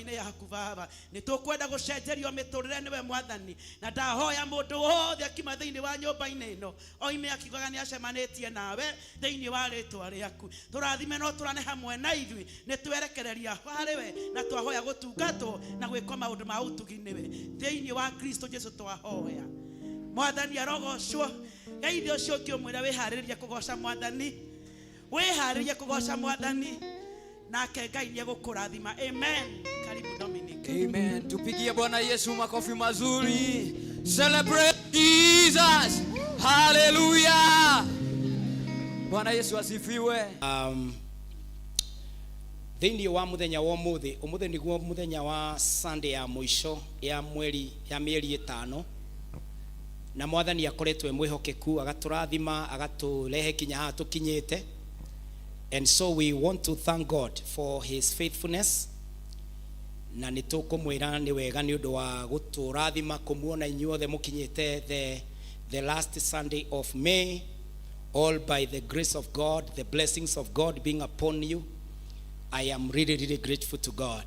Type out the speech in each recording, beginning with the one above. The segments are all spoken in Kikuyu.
Nyũmba-inĩ yaku Baba. Nĩ tũkwenda gũcenjerio mĩtũrĩre nĩwe Mwathani, na ndahoya mũndũ wothe akiuma thĩinĩ wa nyũmba-inĩ ĩno oime akiugaga nĩ acemanĩtie nawe thĩinĩ wa rĩtwa rĩaku. Tũrathime no tũrane hamwe na ithuĩ, nĩ twerekereria harĩ we na twahoya gũtungatwo na gwĩkwo maũndũ ma ũtugi nĩwe. Thĩinĩ wa Kristo Jesu twahoya. Mwathani arogocwo. Geithia ũcio ũngĩ ũmwĩre wĩharĩrie kũgoca Mwathani. Wĩharĩrie kũgoca Mwathani nake Ngai nĩ egũkũrathima. Amen. Karibu Dominic. Amen. Tupigie Bwana Yesu makofi mazuri. Celebrate Jesus. Hallelujah. Bwana Yesu asifiwe. Thĩinĩ wa mũthenya wa ũmũthĩ, ũmũthĩ nĩguo mũthenya wa Sunday ya mũico ya mweri ya mĩeri ĩtano, na Mwathani akoretwo e mwĩhokeku, agatũrathima, agatũrehe kinya haha tũkinyĩte. And so we want to thank God for his faithfulness, na nĩ tũkũmwĩra nĩ wega nĩ ũndũ wa gũtũrathima kũmuona inyuothe mũkinyĩte the last Sunday of May, all by the grace of God, the blessings of God being upon you. I am really, really grateful to God.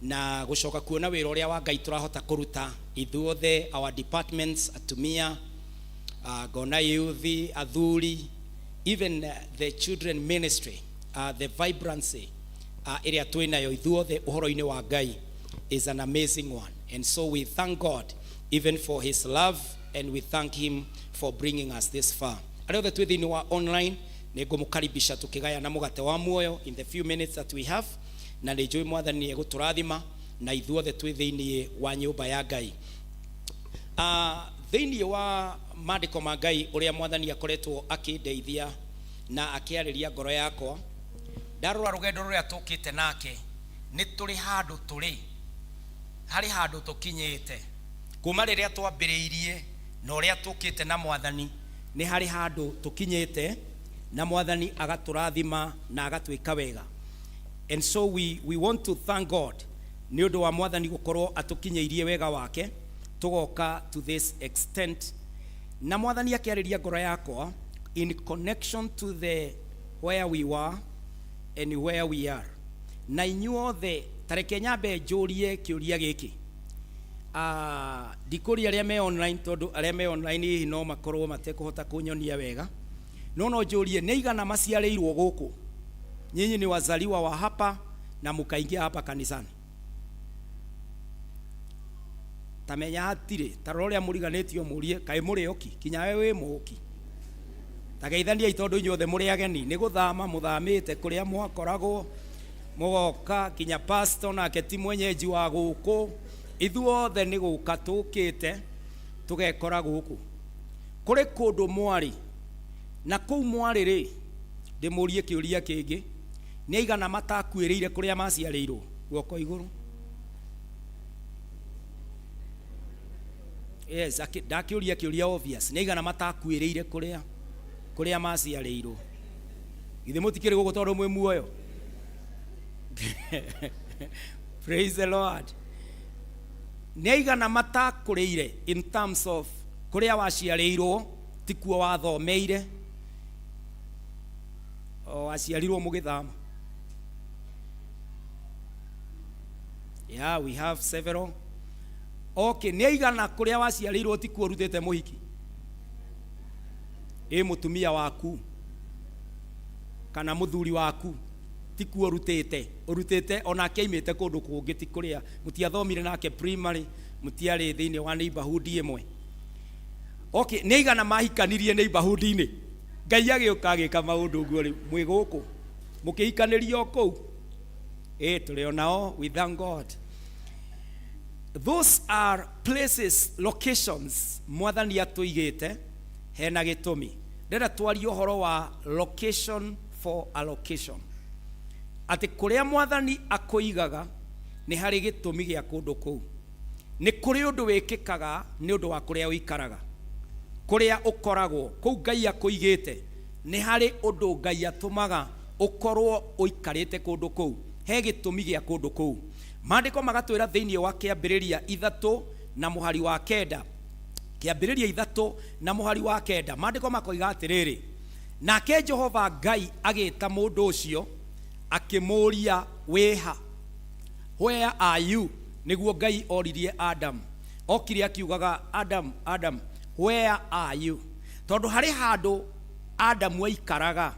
Na gũcoka kuona wĩra ũrĩa wa Ngai tũrahota kũruta ithuothe, our departments, atumia, ngona youth, athuri, even the children ministry, the vibrancy ĩrĩa twĩnayo ithuothe ũhoro-inĩ wa Ngai is an amazing one. And so we thank God even for his love, and we thank him for bringing us this far. Arĩa othe twĩ thĩinĩ wa online, nĩ ngũmũkaribisha tũkĩgayana mũgate wa muoyo in the few minutes that we have, na nĩ njũĩ Mwathani nĩ egũtũrathima na ithuothe twĩ thĩinĩ wa nyũmba ya Ngai. Thĩinĩ wa maandĩko ma Ngai ũrĩa Mwathani akoretwo akĩndeithia na akĩarĩria ngoro yakwa, ndarora rũgendo rũrĩa tũkĩte nake, nĩ tũrĩ handũ tũrĩ, harĩ handũ tũkinyĩte kuma rĩrĩa twambĩrĩirie na ũrĩa tũkĩte na Mwathani, nĩ harĩ handũ tũkinyĩte na Mwathani agatũrathima na agatwĩka wega. And so we want to thank God nĩ ũndũ wa Mwathani gũkorwo atũkinyĩirie wega wake tũgoka to this extent. Na Mwathani akĩarĩria ngoro yakwa in connection to the where we were and where we are. Na inyuothe tareke nyambe njũrie kĩũria gĩkĩ. Ndikũria arĩa me online, tondũ arĩa me online hihi no makorwo matekũhota kũnyonia wega, no no njũrie nĩ aigana maciarĩirwo gũkũ? Nyinyi ni wazaliwa wa hapa na mũkaingia hapa kanisani? Tamenya hatirĩ, ta rora ũrĩa mũriganĩtio mũrie kaĩ mũrĩ oki, kinya we wĩ mũũki. Ta geithaniai tondũ inyuothe mũrĩ ageni, nĩ gũthama mũthamĩte kũrĩa mwakoragwo mũgoka, kinya pastor nake ti mwenyeji wa gũkũ. Ithuothe nĩ gũka tũkĩte tũgekora gũkũ. Kũrĩ kũndũ mwarĩ, na kũu mwarĩ rĩ, ndĩmũrie kĩũria kĩngĩ, nĩ aigana matakuĩrĩire kũrĩa maciarĩirwo? Guoko igũrũ. Yes, ndakĩũria kĩũria obvious, nĩ aigana matakuĩrĩire kũrĩa maciarĩirwo? Githĩ mũtikĩrĩ gũkũ tondũ mwĩ muoyo? Praise the Lord. Nĩ aigana matakũrĩire in terms of kũrĩa waciarĩirwo tikuo wathomeire, o waciarirwo mũgĩthama? Yeah, we have several. Okay, nĩ aigana kũrĩa waciarĩirwo tikuo ũrutĩte mũhiki? Ĩ mũtumia waku kana mũthuri waku tikuo ũrutĩte, ũrutĩte onake aimĩte kũndũ kũngĩ, ti kũrĩa mũtiathomire nake primary, mũtiarĩ thĩinĩ wa neighborhood ĩmwe. Okay, nĩ aigana mahikanirie neighborhood-inĩ? Ngai agĩũka agĩka maũndũ ũguo rĩu mwĩ gũkũ mũkĩhikanĩrio kũu. Ĩ tũrĩ onao, we thank God. Those are places, locations Mwathani atũigĩte hena gĩtũmi. Ndĩrenda twarie ũhoro wa location for a location, atĩ kũrĩa Mwathani akũigaga nĩ harĩ gĩtũmi gĩa kũndũ kũu. Nĩ kũrĩ ũndũ wĩkĩkaga nĩ ũndũ wa kũrĩa ũikaraga, kũrĩa ũkoragwo, kũu Ngai akũigĩte nĩ harĩ ũndũ Ngai atũmaga ũkorwo ũikarĩte kũndũ kũu, he gĩtũmi gĩa kũndũ kũu. Maandĩko magatwĩra thĩinĩ wa Kĩambĩrĩria 3 na mũhari wa 9, Kĩambĩrĩria 3 na mũhari wa 9, maandĩko makoiga atĩrĩrĩ, nake Jehova Ngai agĩta mũndũ ũcio akĩmũũria, wĩha? Where are you? Nĩguo Ngai oririe Adam. Okire akiugaga, Adam, Adam, where are you? Tondũ harĩ handũ Adamu aikaraga,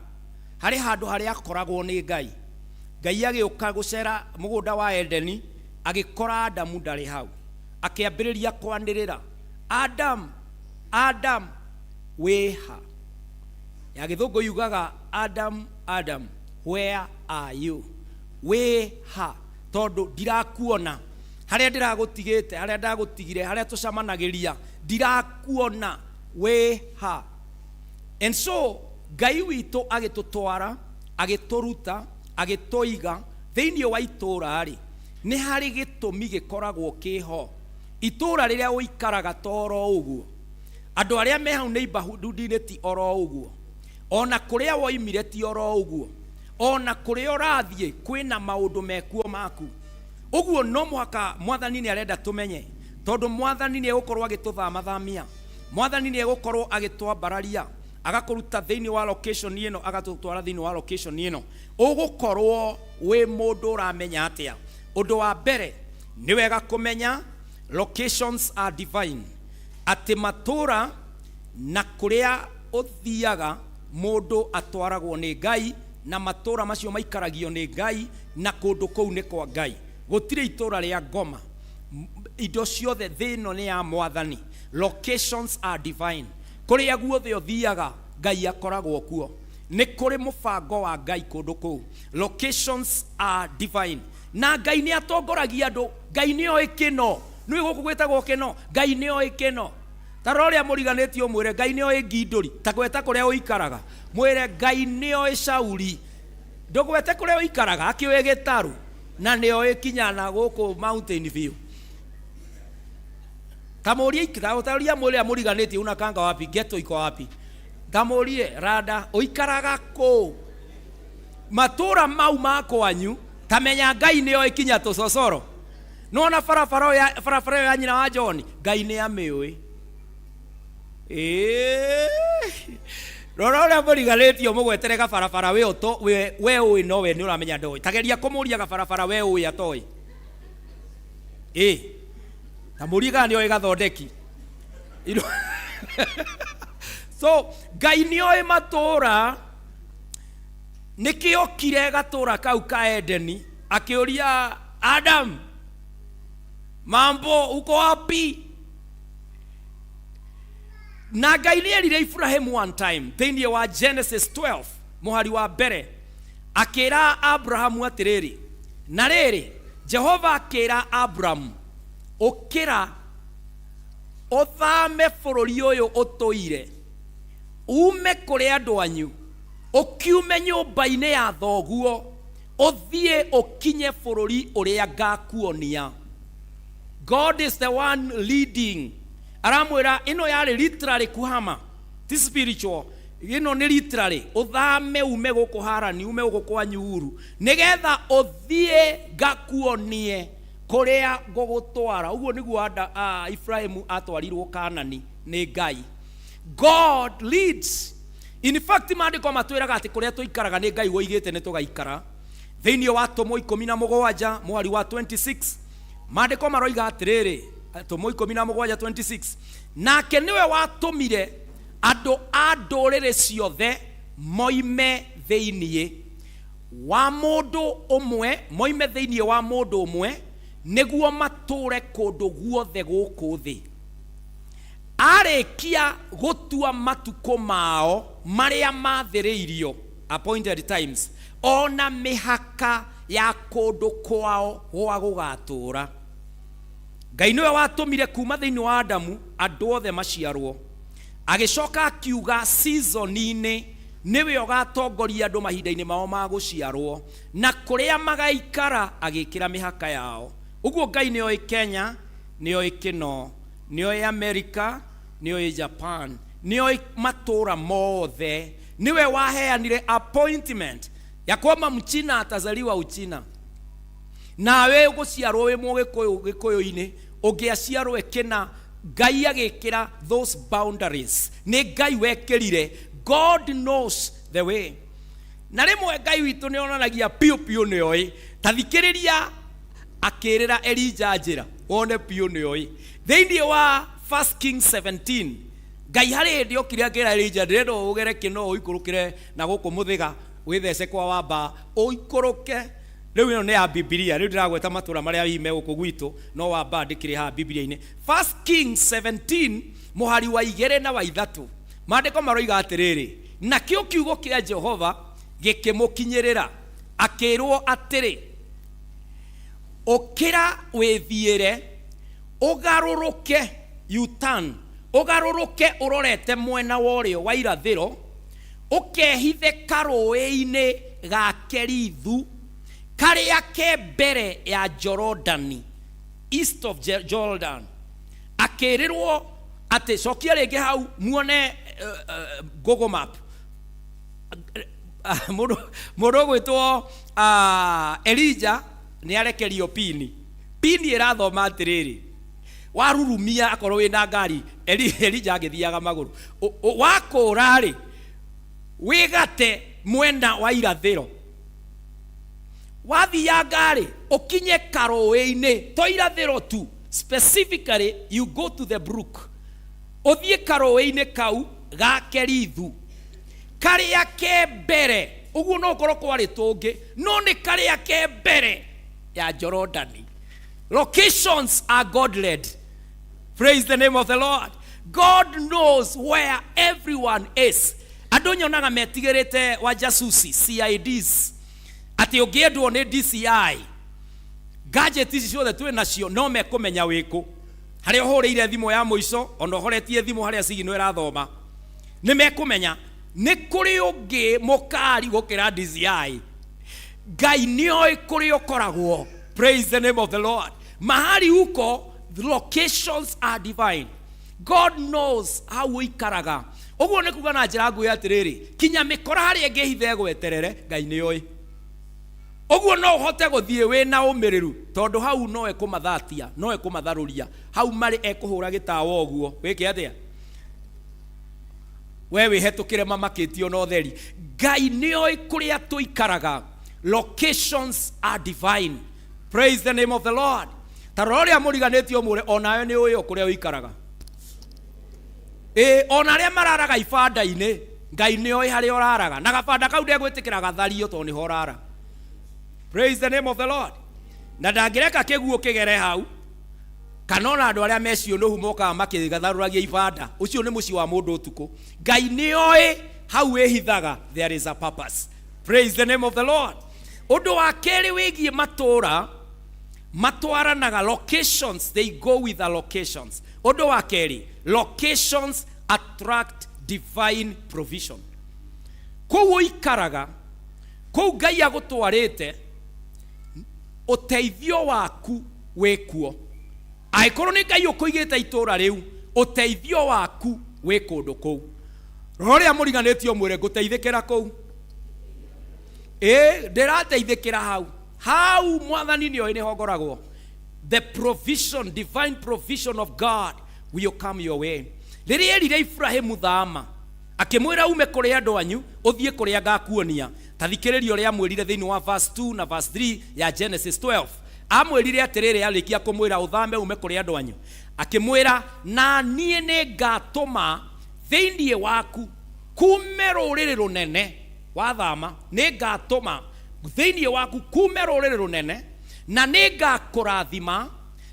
harĩ handũ harĩa akoragwo nĩ Ngai. Ngai agĩũka gũcera mũgũnda wa Edeni, agĩkora Adamu ndarĩ hau. Akĩambĩrĩria kwanĩrĩra, Adam, Adam, wĩha? Ya gĩthũngũ yugaga, Adam, Adam, where are you? Wĩha? Tondũ ndirakuona harĩa ndĩragũtigĩte, harĩa ndagũtigire, harĩa tũcamanagĩria, ndirakuona, wĩha? And so Ngai witũ agĩtũtwara, agĩtũruta, agĩtũiga thĩinĩ wa itũũra rĩ, nĩ harĩ gĩtũmi gĩkoragwo kĩho. Itũũra rĩrĩa ũikaraga toro ũguo, andũ arĩa me hau neighborhood-inĩ ti oro ũguo, ona kũrĩa woimire ti oro ũguo, ona kũrĩa ũrathiĩ kwĩna maũndũ mekuo maku. Ũguo no mũhaka Mwathani nĩ arenda tũmenye, tondũ Mwathani nĩ egũkorwo agĩtũthamathamia, Mwathani nĩ egũkorwo agĩtwambararia, agakũruta thĩinĩ wa location ĩno agatũtwara thĩinĩ wa location ĩno. Ũgũkorwo wĩ mũndũ ũramenya atĩa? Ũndũ wa mbere nĩ wega kũmenya locations are divine, atĩ matũra na kũrĩa ũthiaga mũndũ atwaragwo nĩ Ngai, na matũra macio maikaragio nĩ Ngai, na kũndũ kũu nĩ kwa Ngai. Gũtirĩ itũra rĩa ngoma, indo ciothe thĩ ĩno nĩ ya Mwathani. Locations are divine. Kũrĩa guothe ũthiaga Ngai akoragwo kuo, nĩ kũrĩ mũbango wa Ngai kũndũ kũu. Locations are divine. Na Ngai nĩ atongoragia andũ. Ngai nĩ oĩ kĩno, nĩ gũkũ gwĩtagwo kĩno, Ngai nĩ oĩ kĩno. Ta rora ũrĩa mũriganĩtie ũmwĩre Ngai nĩ oĩ ngindũri, ta gweta kũrĩa ũikaraga, mwĩre Ngai nĩ oĩ Shauri, ndũgwete kũrĩa ũikaraga, akĩũĩ gĩtarũ, na nĩ oĩ kinya na gũkũ Mountain View. Ta mũrie, ta ũria mũrĩa mũriganĩtie, unakanga wapi, ghetto iko wapi? Ta mũrie rada, ũikaraga kũ? Matũra mau ma kwanyu, ta menya Ngai nĩ oĩ kinya tũcocoro. Nĩwona barabara ya barabara ĩyo ya nyina wa John, Ngai nĩ amĩũĩ. Rora ũrĩa mũriganĩtio mũgwetere gabarabara we ũto we we ũĩ, no we nĩ ũramenya ndoĩ. Tageria kũmũria gabarabara we ũĩ atoĩ. Ta mũrie kana nĩ oĩ gathondeki. So Ngai nĩ oĩ matũra. Nĩkĩo okire gatũra kau ka Edeni akĩũria Adam, mambo uko wapi? Na Ngai nĩ erire Ibrahim one time thĩinĩ wa Genesis 12 mũhari wa mbere, akĩra Abrahamu atĩrĩrĩ, na rĩrĩ, Jehova akĩra Abrahamu, ũkĩra ũthame bũrũri ũyũ ũtũire, ume kũrĩ andũ anyu, ũkiume nyũmba-inĩ ya thoguo, ũthiĩ ũkinye bũrũri ũrĩa ngakuonia. God is the one leading. Aramwĩra ĩno yarĩ literally kuhama, ti spiritual, ĩno nĩ literally ũthame ume gũkũ Harani, ume gũkũ kwanyu Uru, nĩgetha ũthiĩ ngakuonie kũrĩa ngũgũtwara. Ũguo nĩguo Ibrahimu atwarirwo Kanani nĩ Ngai. God leads. In fact, maandĩko matwĩraga atĩ kũrĩa tũikaraga nĩ Ngai woigĩte nĩ tũgaikara. Thĩinĩ wa Atũmwo 17 mũhari wa 26, maandĩko maroiga atĩrĩrĩ, Atũmwo 17:26, nake nĩwe watũmire andũ a ndũrĩrĩ ciothe moime thĩinĩ wa mũndũ ũmwe, moime thĩinĩ wa mũndũ ũmwe, nĩguo matũũre kũndũ guothe gũkũ thĩ. Arĩkia gũtua matukũ mao marĩa mathĩrĩirio, appointed times, ona mĩhaka ya kũndũ kwao gwa gũgatũũra. Ngai nĩwe watũmire kuma thĩinĩ wa Adamu andũ othe maciarwo, agĩcoka akiuga season-inĩ nĩwe ũgatongoria andũ mahinda-inĩ mao ma gũciarwo, na kũrĩa magaikara agĩkĩra mĩhaka yao. Ũguo Ngai nĩ oĩ Kenya, nĩ oĩ Kĩno, nĩ oĩ America, nĩ oĩ Japan, nĩ oĩ matũra mothe. Nĩwe waheanire appointment ya kwamba Mchina atazaliwa Uchina, nawe ũgũciarwo wĩ mũgĩkũyũ gĩkũyũ-inĩ, ũngĩaciarwo ĩkĩna. Ngai agĩkĩra those boundaries, nĩ Ngai wekĩrire. God knows the way. Na rĩmwe Ngai witũ nĩ onanagia piũ piũ nĩ oĩ. Ta thikĩrĩria Akĩrĩra Elija njĩra wone biũ nĩ oĩ. Thĩinĩ wa 1 Kings 17, Ngai harĩ hĩndĩ okire akĩra Elija, ndĩrenda ũgere kĩno ũikũrũkĩre na gũkũ mũthĩga wĩthece kwa wamba ũikũrũke. Rĩu ĩno nĩ ya Bibilia, rĩu ndĩragweta matũra marĩa hihi me gũkũ gwitũ, no wamba ndĩkĩrĩ haha Bibilia-inĩ. 1 Kings 17 mũhari wa 2 na wa 3, maandĩko maroiga atĩrĩrĩ, nakĩo kiugo kĩa Jehova gĩkĩmũkinyĩrĩra, akĩrwo atĩrĩ, ũkĩra wĩthiĩre, ũgarũrũke, you turn, ũgarũrũke ũrorete mwena wa ũrĩo wa irathĩro, ũkehithe karũĩ-inĩ ga Kerithu karĩa ke mbere ya Jorodani, east of Jordan. Akĩrĩrwo atĩ cokia rĩngĩ hau muone Google Map. Mũndũ ũgwĩtwo Elija nĩ arekerio pini. Pini ĩrathoma atĩrĩrĩ, warurumia akorwo wĩna ngari, Elija agĩthiaga magũrũ, wakũra rĩ, wĩgate mwena wa irathĩro, wathianga rĩ, ũkinye karũĩ-inĩ, to irathĩro tu, specifically you go to the brook, ũthiĩ karũĩ-inĩ kau ga Kerithu karĩa ke mbere, ũguo no ũkorwo kwarĩ tũngĩ, no nĩ karĩa ke mbere ya Jorodani. Locations are God-led. Praise the name of the Lord. God knows where everyone is. Andũ nyonaga metigĩrĩte wa jasusi, CIDs, atĩ ũngĩendwo nĩ DCI, gadget ici ciothe twĩ nacio no mekũmenya wĩkũ, harĩa ũhũrĩire thimũ ya mũico, ona ũhoretie thimũ harĩa signal ĩrathoma, nĩ mekũmenya. Nĩ kũrĩ ũngĩ mũkari gũkĩra DCI. Ngai nĩoĩ kũrĩa ũkoragwo. Praise the name of the Lord. Mahali huko, the locations are divine. God knows how ũikaraga. Ũguo nĩ kuga na njĩra nguhĩ atĩrĩrĩ, kinya mĩkora harĩa ĩngĩhitha ĩgweterere, Ngai nĩoĩ. Ũguo no ũhote gũthiĩ wĩna ũmĩrĩru, tondũ hau no ekũmathatia, no ekũmatharũria. Hau marĩ ekũhũra gĩtawa ũguo. Wĩke atĩa? We wĩhetũkĩre mamakĩtio na ũtheri. Ngai nĩoĩ kũrĩa tũikaraga. Locations are divine. Praise the name of the Lord. Ta rora ũrĩa mũriganĩtio ũmwĩre, onawe nĩ ũĩ o kũrĩa ũikaraga. Ĩ, ona arĩa mararaga ibanda-inĩ, Ngai nĩoĩ harĩa ũraraga. Na gabanda kau ndegwĩtĩkĩra gathario tondũ nĩho ũrara. Praise the name of the Lord. Na ndangĩreka kĩguũ kĩgere hau, kana ona andũ arĩa meciũnũhu mokaga makĩgatharũragia ibanda. Ũcio nĩ mũciĩ wa mũndũ ũtukũ. Ngai nĩoĩ hau wĩhithaga. There is a purpose. Praise the name of the Lord. Ũndũ wa kerĩ wĩgiĩ matũũra, matwaranaga, locations, they go with the locations. Ũndũ wa kerĩ, locations attract divine provision. Kũu ũikaraga, kũu Ngai agũtwarĩte, ũteithio waku wĩkuo. Angĩkorwo nĩ Ngai ũkũigĩte itũũra rĩu, ũteithio waku wĩ kũndũ kũu. Rora ũrĩa mũriganĩtio ũmwĩre, ngũteithĩkĩra kũu. Ĩ, ndĩrateithĩkĩra hau. Hau Mwathani nĩoĩ nĩho ngoragwo. The provision, divine provision of God will come your way. Rĩrĩa erire Ibrahimu thama, akĩmwĩra ume kũrĩ andũ anyu, ũthiĩ kũrĩa ngakuonia. Ta thikĩrĩria ũrĩa amwĩrire thĩinĩ wa verse 2 na verse 3 ya Genesis 12. Amwĩrire atĩrĩrĩ, arĩkia kũmwĩra ũthame ume kũrĩ andũ anyu, akĩmwĩra, na niĩ nĩngatũma thĩinĩ waku kume rũrĩrĩ rũnene. Wathama, nĩngatũma thĩinĩ waku kume rũrĩrĩ rũnene, na nĩngakũrathima,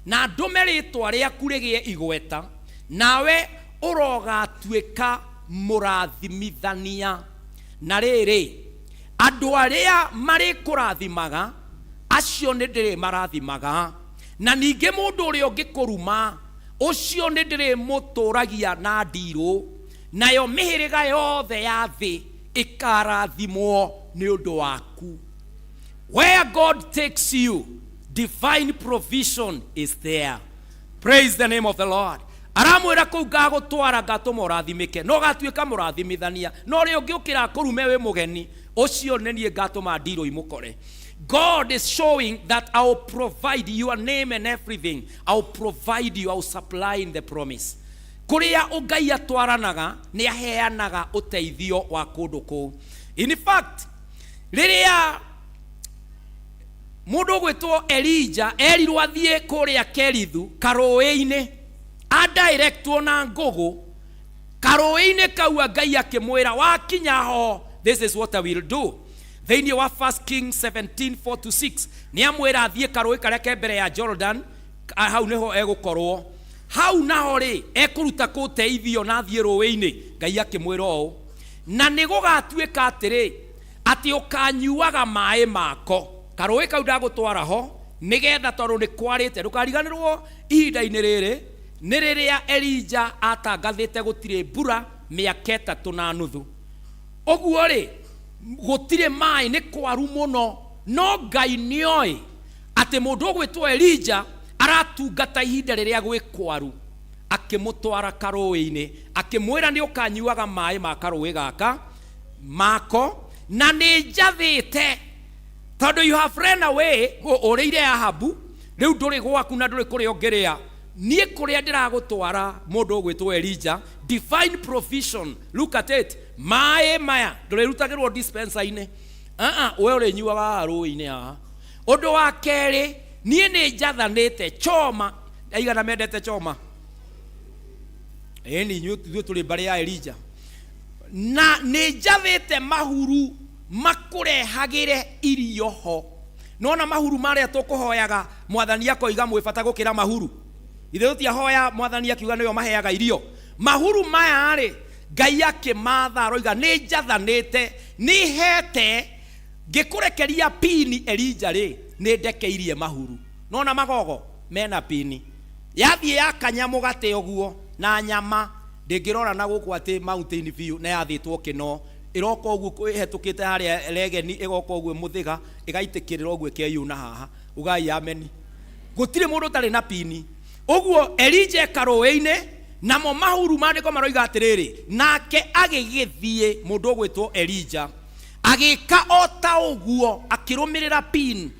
na ndũme rĩtwa rĩaku rĩgĩe igweta, nawe ũrogatuĩka mũrathimithania. Na rĩrĩ, andũ arĩa marĩkũrathimaga, acio nĩ ndĩrĩmarathimaga, na ningĩ mũndũ ũrĩa ũngĩkũruma, ũcio nĩ ndĩrĩmũtũragia na ndirũ, nayo mĩhĩrĩga yothe ya thĩ ĩkarathimwo nĩ ũndũ waku. Where God takes you, divine provision is there. Praise the name of the Lord. Aramwĩra kũu ngagũtwara, ngatũma ũrathimĩke, no ũgatuĩka mũrathimithania. No ũrĩa ũngĩũkĩra akũrume wĩ mũgeni, ũcio nĩ niĩ ngatũma ndirũ imũkore. God is showing that I will provide your name and everything. I will provide you, I will supply in the promise. Kũrĩa Ngai atwaranaga nĩ aheanaga ũteithio wa kũndũ kũu. In fact, rĩrĩa Mũndũ ũgwĩtwo Elija erirwo athiĩ kũrĩa Kerithu karũĩ-inĩ, adirectwo na ngũgũ karũĩ-inĩ kau. Ngai akĩmwĩra, wakinya ho, this is what I will do. Thĩinĩ wa 1 Kings 17 4 to 6, nĩ amwĩra athiĩ karũĩ karĩa ke mbere ya Jordan, hau nĩho egũkorwo hau naho rĩ ekũruta kũteithio na athiĩ rũĩ-inĩ. Ngai akĩmwĩra ũũ, na nĩ gũgatuĩka atĩrĩ, atĩ ũkanyuaga maĩ mako karũĩ kau ndagũtwara ho, nĩgetha tondũ nĩ kwarĩte. Ndũkariganĩrwo ihinda-inĩ rĩrĩ nĩ rĩrĩa Elija atangathĩte gũtirĩ mbura mĩaka 3.5. Ũguo rĩ, gũtirĩ maĩ, nĩ kwaru mũno, no Ngai nĩoĩ atĩ mũndũ ũgwĩtwo Elija aratungata ihinda rĩrĩa gwĩ kwaru. Akĩmũtwara karũĩ-inĩ, akĩmwĩra, nĩ ũkanyuaga maĩ ma karũĩ gaka mako, na nĩ njathĩte, tondũ you have ran away, ũrĩire Ahabu, rĩu ndũrĩ gwaku na ndũrĩ kũrĩa ũngĩrĩa. Niĩ kũrĩa ndĩragũtwara, mũndũ ũgwĩtwo Elija, divine provision. Look at it. Maĩ maya ndũrĩrutagĩrwo dispenser-inĩ, we ũrĩnyuaga haha rũĩ-inĩ haha. Ũndũ wa kerĩ, niĩ nĩ njathanĩte choma. Aigana mendete choma? Ĩni, ithuĩ tũrĩ mbarĩ ya Elija. Na nĩ njathĩte mahuru makũrehagĩre irio ho. Nona mahuru marĩa tũkũhoyaga Mwathani akoiga mwĩ bata gũkĩra mahuru? Ithuĩ tũtiahoya Mwathani akiuga nĩwe maheaga irio. Mahuru maya rĩ, Ngai akĩmatha, aroiga nĩ njathanĩte, nĩ hete ngĩkũrekeria pini Elija rĩ, nĩ ndekeirie mahuru. Nona magogo mena pini, yathiĩ yakanya mũgate ũguo na nyama, ndĩngĩrora na gũkũ atĩ Mountain View na yathĩtwo kĩno, ĩroka ũguo ĩhetũkĩte harĩa Regeni, ĩgoka ũguo mũthĩga, ĩgaitĩkĩrĩra ũguo, ĩkeyuna haha. Ugai ameni. Gũtirĩ mũndũ ũtarĩ na pini. Ũguo Elija karũĩ-inĩ, namo mahuru, maandĩko maroiga atĩrĩrĩ, nake agĩgĩthiĩ, mũndũ ũgwĩtwo Elija agĩka o ta ũguo, akĩrũmĩrĩra pin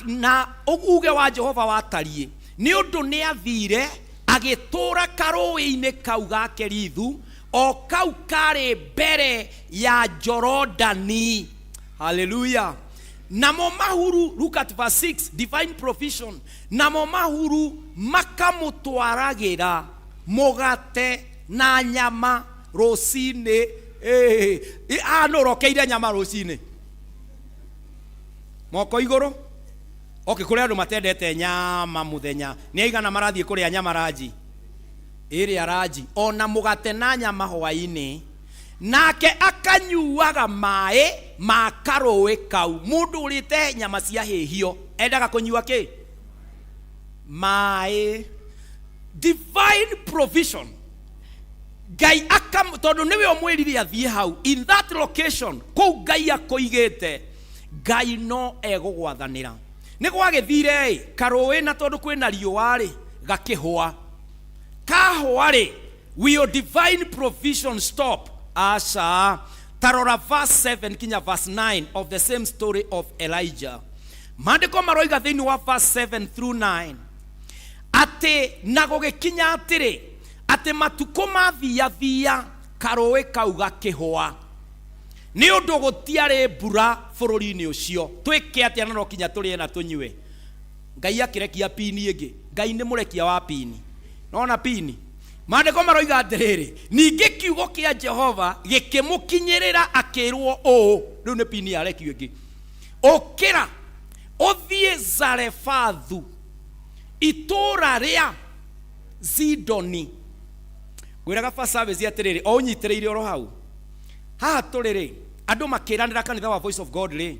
na uge wa Jehova watariĩ, nĩ ũndũ nĩ athire agĩtũũra karũĩ-inĩ kau ga Kerithu, o kau karĩ mbere ya Jorodani. Haleluya. Namo mahuru, look at verse 6, divine provision, namo mahuru makamũtwaragĩra mũgate na nyama rũcinĩ. Haha nũ ũrokeire nyama rũcinĩ? Moko igũrũ. Okay, kũrĩ andũ matendete nyama mũthenya. Nĩ aigana marathiĩ kũrĩa nyama ranji? Ĩrĩa ranji ona mũgate na nyama hwaĩ-inĩ. Nake akanyuaga maĩ ma karũĩ kau. Mũndũ ũrĩte nyama cia hĩhio endaga kũnyua kĩ? Maĩ. Divine provision. Ngai akam, tondũ nĩwe ũmwĩrire athiĩ hau, in that location, kũu Ngai akũigĩte, Ngai no egũgwathanĩra. Nĩ gwagĩthire ĩ karũĩ, na tondũ kwĩna riũa rĩ, gakĩhũa. Kahũa rĩ, will divine provision stop? Aca. Tarora verse 7 kinya verse 9 of the same story of Elijah. Maandĩko maroiga thĩinĩ wa verse 7 through 9 atĩ, na gũgĩkinya atĩrĩ, atĩ matukũ mathiathia karũĩ kau gakĩhũa, nĩ ũndũ gũtiarĩ mbura bũrũri-inĩ ũcio. Twĩke atĩa na no kinya tũrĩe na tũnyue? Ngai akĩrekia pini ĩngĩ. Ngai nĩ mũrekia wa pini. Nona pini, maandĩko maroiga atĩrĩrĩ, ningĩ kiugo kĩa Jehova gĩkĩmũkinyĩrĩra akĩrwo ũũ. Rĩu nĩ pini yarekio ĩngĩ: ũkĩra ũthiĩ Zarefathu, itũũra rĩa Zidoni. Ngwĩraga first service atĩrĩrĩ, o ũnyitĩrĩire oro hau haha tũrĩ rĩ, andũ makĩranĩra kanitha wa Voice of God rĩ,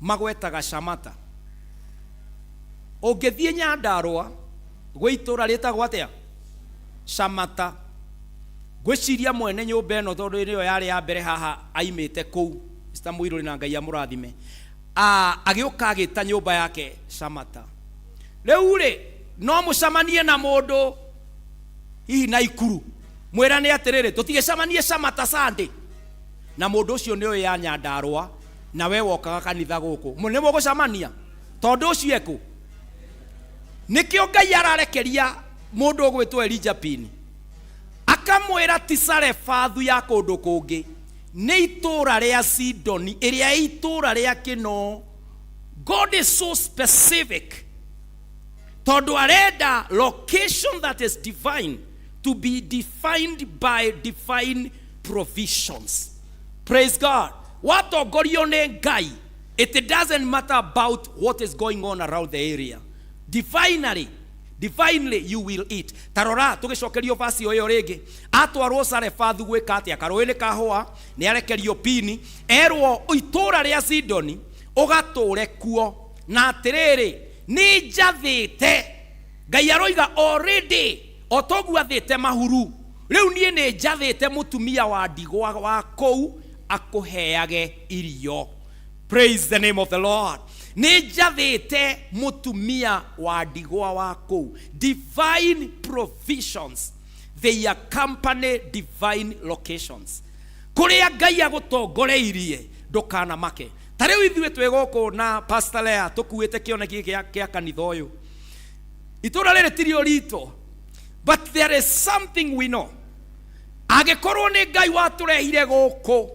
magwetaga Shamata. Ũngĩthiĩ Nyandarũa gwĩ itũũra rĩtagwo atĩa? Shamata. Ngwĩciria mwene nyũmba ĩno, tondũ nĩyo yarĩ ya mbere haha, aimĩte kũu, Mr. Mũirũrĩ, na Ngai amũrathime. Agĩũka agĩta nyũmba yake Shamata. Rĩu rĩ, no mũcemanie na mũndũ hihi na Ikuru, mwĩrane atĩrĩrĩ, tũtigĩcemanie Shamata Sunday, na mũndũ ũcio nĩ ũyũ ya Nyandarũa na we wokaga kanitha gũkũ, nĩ mũgũcemania tondũ ũcio ekũ. Nĩkĩo Ngai ararekeria mũndũ ũgwĩtwo Elija pini, akamwĩra ti Sarefathu ya kũndũ kũngĩ, nĩ itũũra rĩa Sidoni, ĩrĩa ĩ itũũra rĩa kĩno. God is so specific tondũ arenda location that is divine to be defined by divine provisions. Praise God. Watongorio nĩ Ngai, it doesn't matter about what is going on around the area. Divinely, divinely you will eat. Tarora tũgĩcokerio vasi ĩyo rĩngĩ, atwarwo Sarefathu gwĩka atĩa? Karũĩ nĩ kahũa, nĩ arekerio pini, erwo itũũra rĩa Sidoni ũgatũũre kuo, na atĩrĩrĩ, nĩ njathĩte. Ngai aroiga already o toguo athĩte mahuru, rĩu niĩ nĩ njathĩte mũtumia wa ndigwa wa kũu akũheage irio. Praise the name of the Lord. Nĩ njathĩte mũtumia wa ndigwa wa kũu. Divine provisions, they accompany divine locations. Kũrĩa Ngai agũtongoreirie ndũkanamake. Ta rĩu ithuĩ twĩ gũkũ na Pastor Lea tũkuĩte kĩoneki gĩa kanitha ũyũ. Itũũra rĩrĩ ti rĩo ritũ, but there is something we know. Angĩkorwo nĩ Ngai watũrehire gũkũ,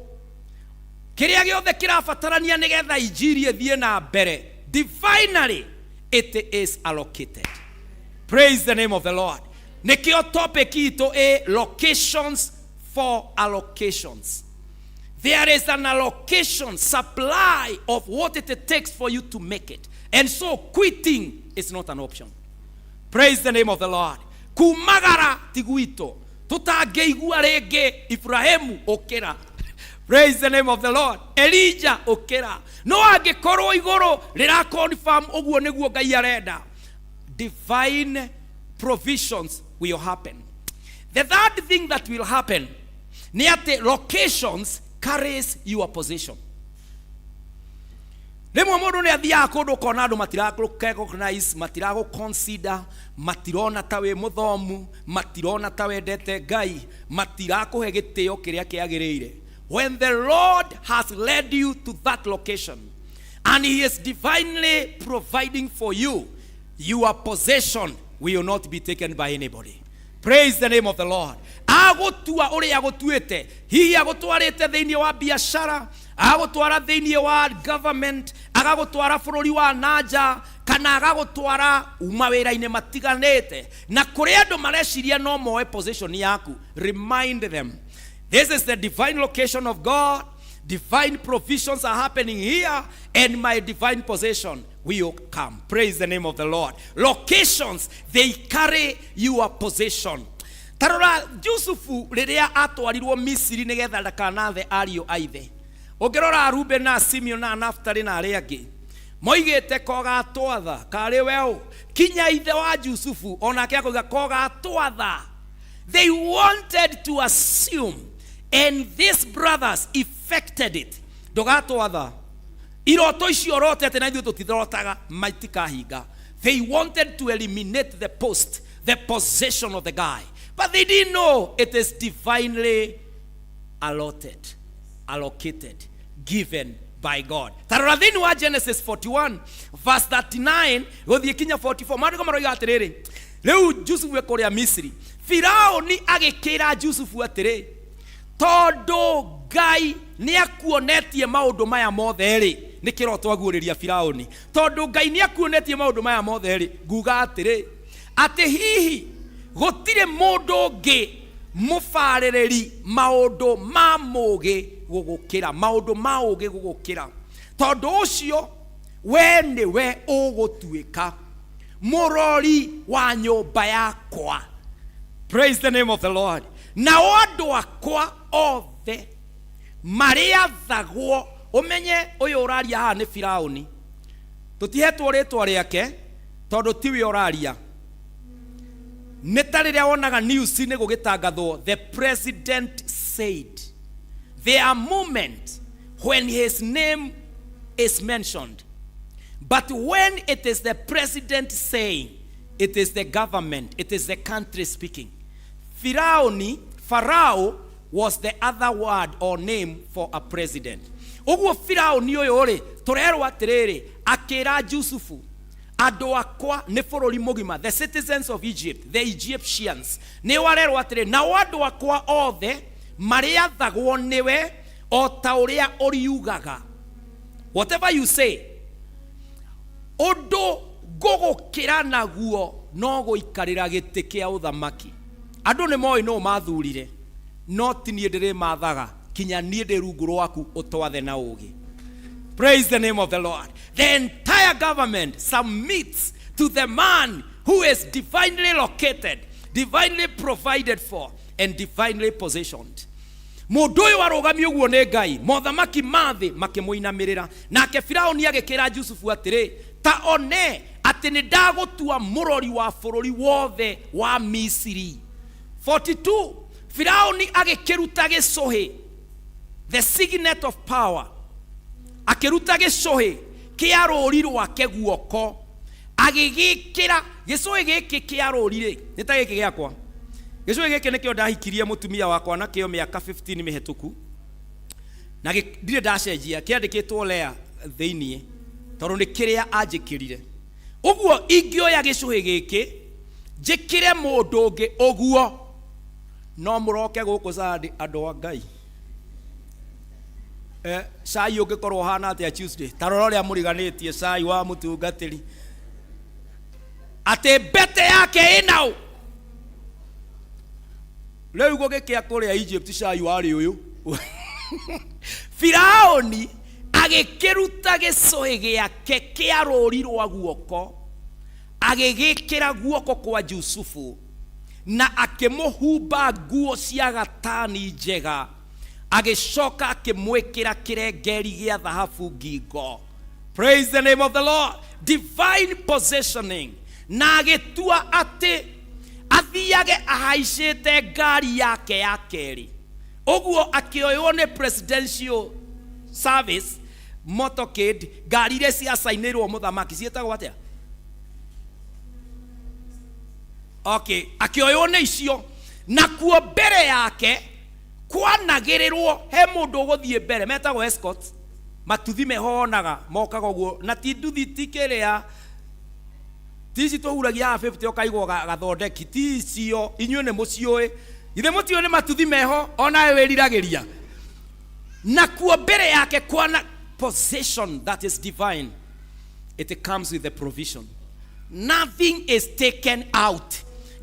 kĩrĩa gĩothe kĩrabatarania nĩgetha injiri ĩthiĩ na mbere, divinely it is allocated. Praise the name of the Lord. Nĩkĩo topic itũ ĩ locations for allocations. There is an allocation, supply of what it takes for you to make it. And so quitting is not an option. Praise the name of the Lord. Kumagara ti gwitũ, tũtangĩigua rĩngĩ Ibrahimu ũkĩra. Praise the name of the Lord. Elijah ũkĩra. No angĩkorwo igũrũ rĩra confirm ũguo nĩguo Ngai arenda, divine provisions will happen. The third thing that will happen nĩ atĩ locations carries your position. Rĩmwe mũndũ nĩ athiaga kũndũ ũkona andũ matirarecognize, matiragũ-consider, matirona ta wĩ mũthomu, matirona ta wendete Ngai, matirakũhe gĩtĩo kĩrĩa kĩagĩrĩire. When the Lord has led you to that location and he is divinely providing for you, your possession will not be taken by anybody. Praise the name of the Lord. Agũtua ũrĩa agũtuĩte, hihi agũtwarĩte thĩinĩ wa biashara, agagũtwara thĩinĩ wa government, agagũtwara bũrũri wa nanja, kana agagũtwara mawĩra-inĩ matiganĩte, na kũrĩ andũ mareciria no moe position yaku, remind them this is the divine location of God. Divine provisions are happening here, and my divine possession will come. Praise the name of the Lord. Locations, they carry your possession. Tarora Jusufu rĩrĩa atwarirwo Misiri nĩgetha ndakanathe ariũ a ithe. Ũngĩrora Ruben na Simeon na Naftali na arĩa angĩ, moigĩte kogatwatha karĩ weũ, kinya ithe wa Jusufu onake akoiga kogatwatha. They wanted to assume, and these brothers effected it. Ndũgatwatha, iroto icio ũrotete na ithuĩ tũtithirotaga, maitikahinga. They wanted to eliminate the post, the possession of the guy, but they didn't know it is divinely allotted, allocated, given by God. Tarora thĩinĩ wa Genesis 41 verse 39 gũthiĩ kinya 44, maandĩko maroiga atĩrĩrĩ, rĩu Jusufu e kũrĩa Misiri, Firaũni agĩkĩra Jusufu atĩrĩ, tondũ Ngai nĩ akuonetie maũndũ maya mothe rĩ, nĩ kĩroto aguũrĩria Firaũni, tondũ Ngai nĩ akuonetie maũndũ maya mothe rĩ, nguga atĩrĩ, atĩ hihi gũtirĩ mũndũ ũngĩ mũbarĩrĩri maũndũ ma mũũgĩ gũgũkĩra, maũndũ ma ũũgĩ gũgũkĩra, tondũ ũcio we nĩwe ũgũtuĩka mũrori wa nyũmba yakwa. Praise the name of the Lord. Nao andũ akwa othe marĩathagwo. Ũmenye ũyũ ũraria haha nĩ Firaũni, tũtihetwo rĩtwa rĩake tondũ tiwe ũraria. Nĩ ta rĩrĩa wonaga news-inĩ gũgĩtangathwo, the president said. There are moments when his name is mentioned, but when it is the president saying, it is the government, it is the country speaking. Firauni, Pharaoh was the other word or name for a president. Ũguo Firauni ũyũ rĩ, tũrerwo atĩrĩrĩ, akĩra Jusufu, andũ akwa nĩ bũrũri mũgima, the citizens of Egypt, the Egyptians, nĩ warerwo atĩrĩ, nao andũ akwa othe marĩathagwo nĩwe o ta ũrĩa ũriugaga. Whatever you say. Ũndũ ngũgũkĩra naguo no gũikarĩra gĩtĩ kĩa ũthamaki. Andũ nĩ moĩ nũ mathurire, no ti niĩ ndĩrĩmathaga, kinya niĩ ndĩ rungu rwaku ũtwathe na ũũgĩ. Praise the name of the Lord. The entire government submits to the man who is divinely located, divinely provided for, and divinely positioned. Mũndũ ũyũ arũgamio ũguo nĩ Ngai, mothamaki ma thĩ makĩmũinamĩrĩra. Nake Firaũni agĩkĩra Jusufu atĩrĩ, Ta one atĩ nĩ ndagũtua mũrori wa bũrũri wothe wa Misiri. 42 Firaũni agĩkĩruta gĩcũhĩ, the signet of power, akĩruta gĩcũhĩ kĩa rũũri rwake guoko, agĩgĩkĩra. Gĩcũhĩ gĩkĩ kĩa rũũri-rĩ, nĩ ta gĩkĩ gĩakwa. Gĩcũhĩ gĩkĩ nĩkĩo ndahikirie mũtumia wakwa nakĩo mĩaka 15 mĩhetũku, na ndirĩ ndacenjia. Kĩandĩkĩtwo Lea thĩiniĩ tondũ nĩ kĩrĩa anjĩkĩrire. Ũguo ingĩoya gĩcũhĩ gĩkĩ njĩkĩre mũndũ ũngĩ ũguo, no mũroke gũkũ Sunday, andũ a Ngai. Cai ũngĩkorwo ũhana atĩa Tuesday? Ta rora ũrĩa mũriganĩtie cai wa mũtungatĩri, atĩ mbete yake ĩna ũ. Rĩu gũgĩkĩa kũrĩa Egypt cai warĩ ũyũ. Firaũni agĩkĩruta gĩcũhĩ gĩake kĩa rũũri rwa guoko, agĩgĩkĩra guoko kwa Jusufu, na akĩmũhumba nguo cia gatani njega, agĩcoka akĩmwĩkĩra kĩrengeri gĩa thahabu ngingo. Praise the name of the Lord. Divine positioning. Na agĩtua atĩ athiage ahaicĩte ngari yake ya kerĩ. Ũguo akĩoywo nĩ presidential service motorcade, ngari iria ciacainĩrwo mũthamaki ciĩtagwo atĩa? Okay, akĩoywo nĩ icio. Nakuo mbere yake kwanagĩrĩrwo he mũndũ ũgũthiĩ mbere metagwo escort, matuthi mehonaga mokaga ũguo, na ti nduthi, ti kĩrĩa, ti ici tũhuragia haha 50 ũkaigwo gathondeki, ti icio. Inyuĩ nĩ mũciũĩ, githĩ mũtiũĩ nĩ matuthi meho onawe wĩriragĩria? Nakuo mbere yake kwana position that is divine. It comes with the provision. Nothing is taken out.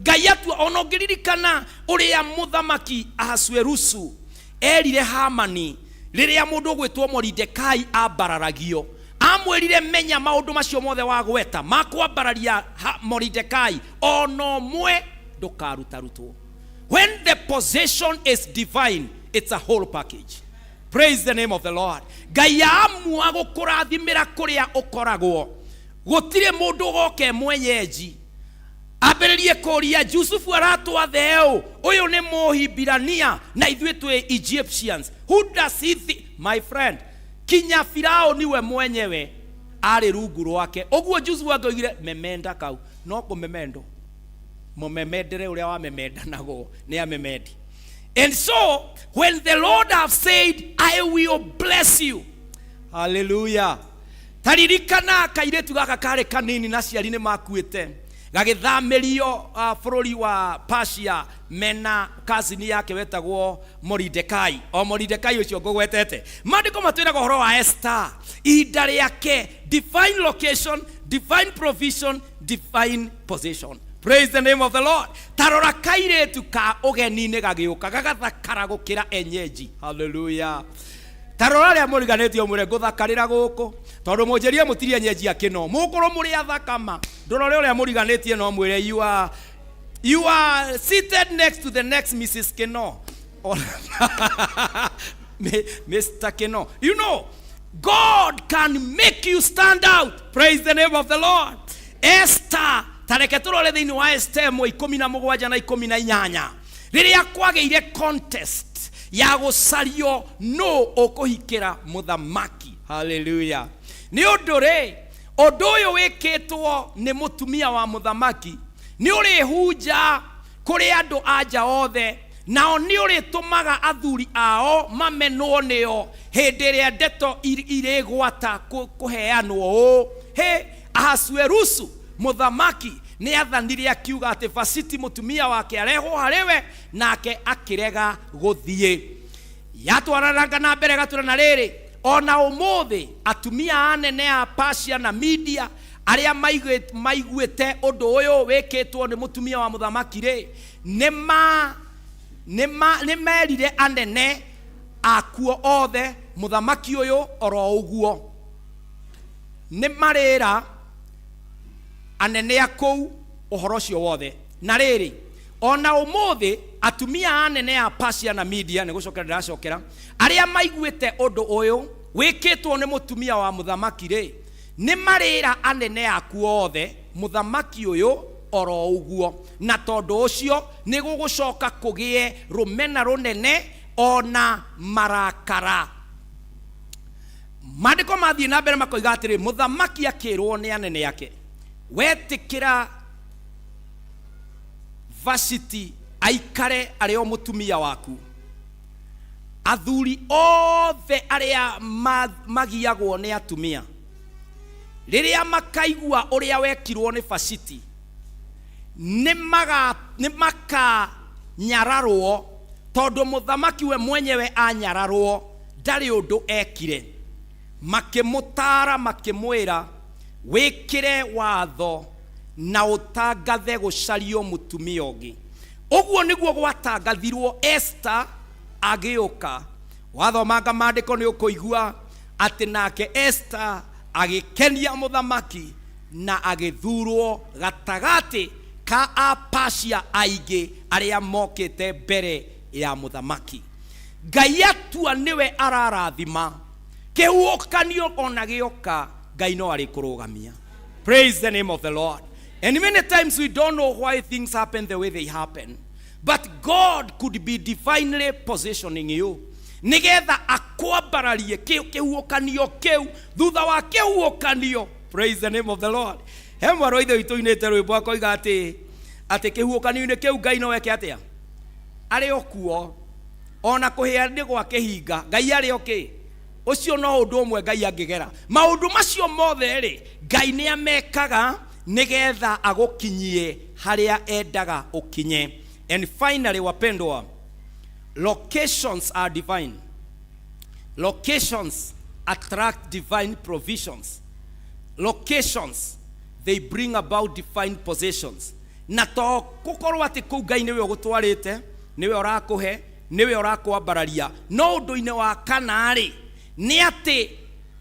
Ngai atua. Ona ũngĩririkana ũrĩa mũthamaki Ahasuerusu erire Hamani rĩrĩa mũndũ ũgwĩtwo Moridekai ambararagio, amwĩrire, menya maũndũ macio mothe wagweta ma kwambararia Moridekai, ona ũmwe ndũkarutarutwo. When the position is divine, it's a whole package. Praise the name of the Lord. Ngai aamua gũkũrathimĩra kũrĩa ũkoragwo, gũtirĩ mũndũ ũgoka e mwenyenji ambĩrĩrie kũria Jusufu aratwathe ũ, ũyũ nĩ Mũhibirania na ithuĩ twĩ Egyptians. Who does he think? My friend, kinya Firaũni we mwenyewe arĩ rungu rwake. Ũguo Jusufu angĩoigire memenda kau no kũmemendo mũmemendere ũrĩa wamemendanagwo nĩ amemendi. And so when the Lord have said, "I will bless you," hallelujah. Taririkana kairĩtu gaka karĩ kanini na aciari nĩ makuĩte, gagĩthamĩrio bũrũri wa Persia mena kazini yake wetagwo Moridekai, o Moridekai ũcio ngũgwetete. Maandĩko matwĩraga ũhoro wa Esther, ihinda rĩake, divine location, divine provision, divine position. Praise the name of the Lord. Tarora kairĩtu ka ũgeni-inĩ gagĩũka gagathakara gũkĩra enyeji. Hallelujah. Tarora arĩa mũriganĩtie ũmwĩre ngũthakarĩra gũkũ, tondũ mũnjĩrie mũtiri enyeji akĩno mũkorwo mũrĩ athakama. Ndũrore ũrĩa mũriganĩtie no mwĩre you are seated next to the next Mrs. Kino or Mr. Kino. You know, God can make you stand out. Praise the name of the Lord. Esther, tareke tũrore thĩinĩ wa Esther 1 17 na 18, rĩrĩa kwagĩire contest ya gũcario nũ ũkũhikĩra mũthamaki. Hallelujah. Nĩ ũndũ rĩ, ũndũ ũyũ wĩkĩtwo nĩ mũtumia wa mũthamaki nĩ ũrĩhunja kũrĩ andũ a nja othe, nao nĩ ũrĩtũmaga athuri ao mamenwo nĩo hĩndĩ ĩrĩa ndeto irĩgwata kũheanwo ũũ, hĩ, Ahasuerusu mũthamaki nĩ athanire akiuga atĩ Vasiti mũtumia wake arehwo harĩ we, nake akĩrega gũthiĩ. Yatwaranaga na mbere gatwĩra, na rĩrĩ, ona ũmũthĩ atumia anene a Persia na Media Arĩa maiguĩte ũndũ ũyũ wĩkĩtwo nĩ mũtumia wa mũthamaki rĩ, nĩ merire anene akuo othe mũthamaki ũyũ oro ũguo. Nĩ marĩra anene a kũu ũhoro ũcio wothe. Na rĩrĩ, ona ũmũthĩ atumia anene a Persia na Media, nĩ gũcokera ndĩracokera, arĩa maiguĩte ũndũ ũyũ wĩkĩtwo nĩ mũtumia wa mũthamaki rĩ, nĩ marĩra anene akuo othe mũthamaki ũyũ oro ũguo. Na tondũ ũcio nĩ gũgũcoka kũgĩe rũmena rũnene ona marakara. Maandĩko mathiĩ na mbere makoiga atĩrĩ, mũthamaki akĩrwo nĩ anene ake, wetĩkĩra Vashiti aikare arĩ o mũtumia waku, athuri othe arĩa magiagwo nĩ atumia, rĩrĩa makaigua ũrĩa wekirwo nĩ Vashiti, nĩ makanyararwo, tondũ mũthamaki we mwenyewe anyararwo ndarĩ ũndũ ekire. Makĩmũtaara makĩmwĩra, wĩkĩre watho na ũtangathe gũcario mũtumia ũngĩ. Ũguo nĩguo gwatangathirwo Esther agĩũka. Wathomanga maandĩko nĩ ũkũigua atĩ nake Esther agĩkenia mũthamaki na agĩthurwo gatagatĩ ka Apacia aingĩ arĩa mokĩte mbere ya mũthamaki. Ngai atua nĩwe ararathima, kĩhuhũkanio ona gĩoka, Ngai no arĩkũrũgamia. Praise the name of the Lord. And many times we don't know why things happen the way they happen, but God could be divinely positioning you nigetha akwambararie kĩhuhũkanio kĩu thutha wa kĩhuhũkanio. Praise the name of the Lord. He mwarĩ wa ithe witũ inĩte rwĩmbo akoiga atĩ kĩhuhũkanio-inĩ kĩu Ngai no eke atĩa? Arĩ o kuo. Ona kũhĩa nĩ gwa kĩhinga, Ngai arĩ o kĩ? Ũcio no ũndũ ũmwe Ngai angĩgera. Maũndũ macio mothe rĩ, Ngai nĩ amekaga nĩgetha agũkinyie harĩa endaga ũkinye. And finally, wapendwa, locations are divine. Locations attract divine provisions. Locations, they bring about divine possessions. Na to gũkorwo atĩ kũu Ngai nĩwe ũgũtwarĩte, nĩwe ũrakũhe, nĩwe ũrakwambararia, no ũndũ-inĩ wa kana rĩ, nĩ atĩ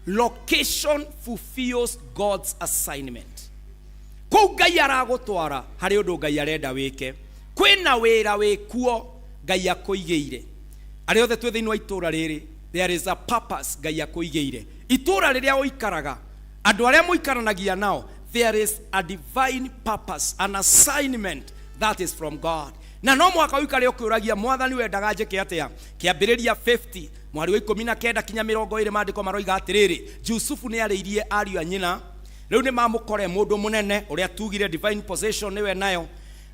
location fulfills God's assignment. Kũu Ngai aragũtwara harĩ ũndũ Ngai arenda wĩke. Kwĩna wĩra wĩkuo Ngai akũigĩire. Arĩa othe twĩ thĩinĩ wa itũũra rĩrĩ, there is a purpose Ngai akũigĩire. Itũũra rĩrĩa ũikaraga, andũ arĩa mũikaranagia nao, there is a divine purpose, an assignment that is from God. Na no mũhaka ũikare ũkĩũragia Mwathani wendaga njĩke atĩa. Kĩambĩrĩria 50 mwari wa 19 kinya 20, maandĩko maroiga atĩrĩrĩ, Jusufu nĩ arĩirie ariũ a nyina, rĩu nĩ mamũkore mũndũ mũnene ũrĩa tugire divine possession nĩwe nayo.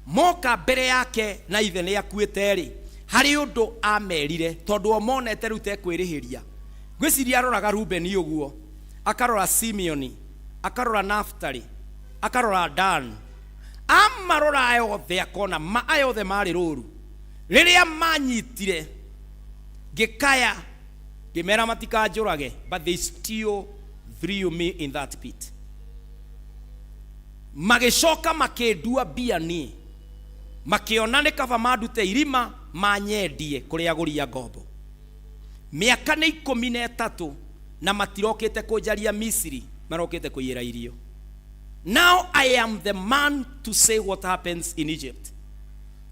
Moka mbere yake na ithe nĩ akuĩte rĩ, harĩ ũndũ amerire, tondũ o monete rĩu tekwĩrĩhĩria. Ngwĩciria aroraga Rubeni ũguo, akarora Simeoni, akarora Naftali, akarora Dan, amarora aya othe akona ma aya othe marĩ rũru. Rĩrĩa manyitire ngĩkaya ngĩmera matikanjũrage, but they still threw me in that pit. Magĩcoka makĩndua mbia niĩ, makĩona nĩ kaba mandute irima manyendie kũrĩ agũri a ngombo. Mĩaka nĩ 13 na matirokĩte kũnjaria Misiri, marokĩte kũiyĩra irio. Now I am the man to say what happens in Egypt.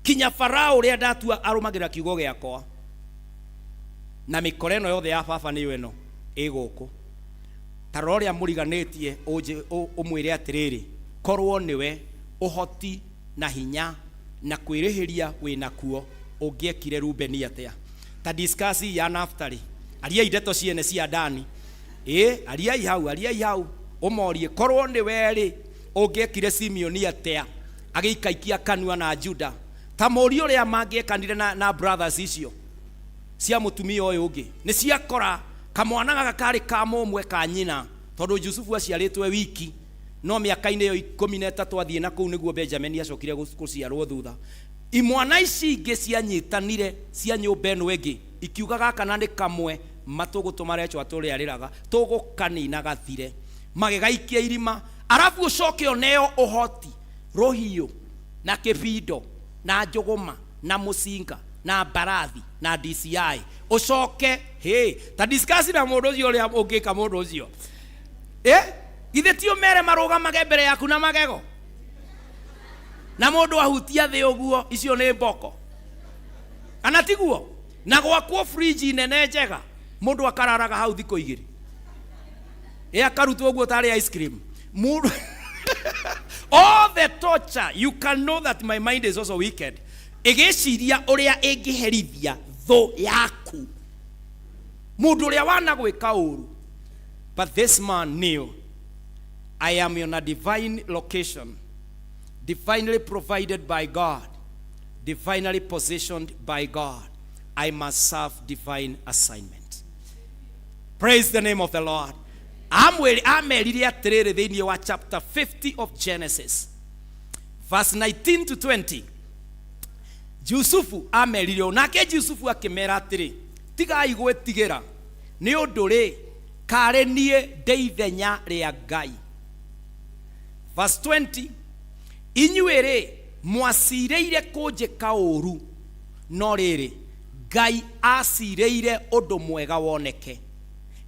Kinya Farao ũrĩa ndatua arũmagĩrĩra kiugo gĩakwa, na mĩkora ĩno yothe ya baba nĩyo ĩno ĩ gũkũ. Ta rora ũrĩa mũriganĩtie ũmwĩre atĩrĩrĩ, korwo nĩwe ũhoti na hinya na kwĩrĩhĩria wĩnakuo, ũngĩekire Rubeni atĩa? Ta discuss ya Naftali, ariai ndeto ciene cia Dani, ĩ ariai hau, ariai hau, ũmorie korwo nĩwe rĩ, ũngĩekire Simeoni atĩa agĩikaikia kanua na Juda? Ta mũrie ũrĩa mangĩekanire na brothers icio cia mũtumia ũyũ ũngĩ. Nĩ ciakora kamwana gaka karĩ ka mũmwe ka nyina, tondũ Jusufu aciarĩtwe wiki, no mĩaka-inĩ ĩyo 13 athiĩ na kũu nĩguo Benjamin acokire gũciarwo thutha. Imwana ici ingĩ cianyitanire cia nyũmba ĩno ĩngĩ ikiuga gaka na nĩ kamwe matũgũtũma Rachel atũrĩarĩraga, tũgũkanina gathire. Magĩgaikia irima. Arabu ũcoke ũneo ũhoti, rũhiũ na kĩbindo na njũgũma na mũcinga na mbarathi na DCI, ũcoke hĩ ta discuss na mũndũ ũcio ũrĩa ũngĩka mũndũ ũcio. Githĩ ti ũmere marũgamage mbere yaku na magego na mũndũ ahutia thĩ ũguo, icio nĩ mboko kana tiguo? Na gwakwo fridge nene njega, mũndũ akararaga hau thikũ igĩrĩ, ĩ akarutwo ũguo tarĩ ice cream. Mũndũ all the torture, you can know that my mind is also wicked, ĩgĩciria ũrĩa ĩngĩherithia thũ yaku, mũndũ ũrĩa wanagwĩka ũru. But this man knew, "I am on a divine location, divinely provided by God, divinely positioned by God. I must serve divine assignment." Praise the name of the Lord. Amwĩri amerire atĩrĩrĩ thĩinĩ wa chapter 50 of Genesis, verse 19 to 20. Jusufu amerire ũũ, nake Jusufu akĩmera atĩrĩ, "Tigai gwĩtigĩra, nĩ ũndũ rĩ, karĩ niĩ ndĩ ithenya rĩa Ngai?" Verse 20, "Inyuĩ rĩ, mwacirĩire kũnjĩka ũũru, no rĩrĩ, Ngai acirĩire ũndũ mwega woneke,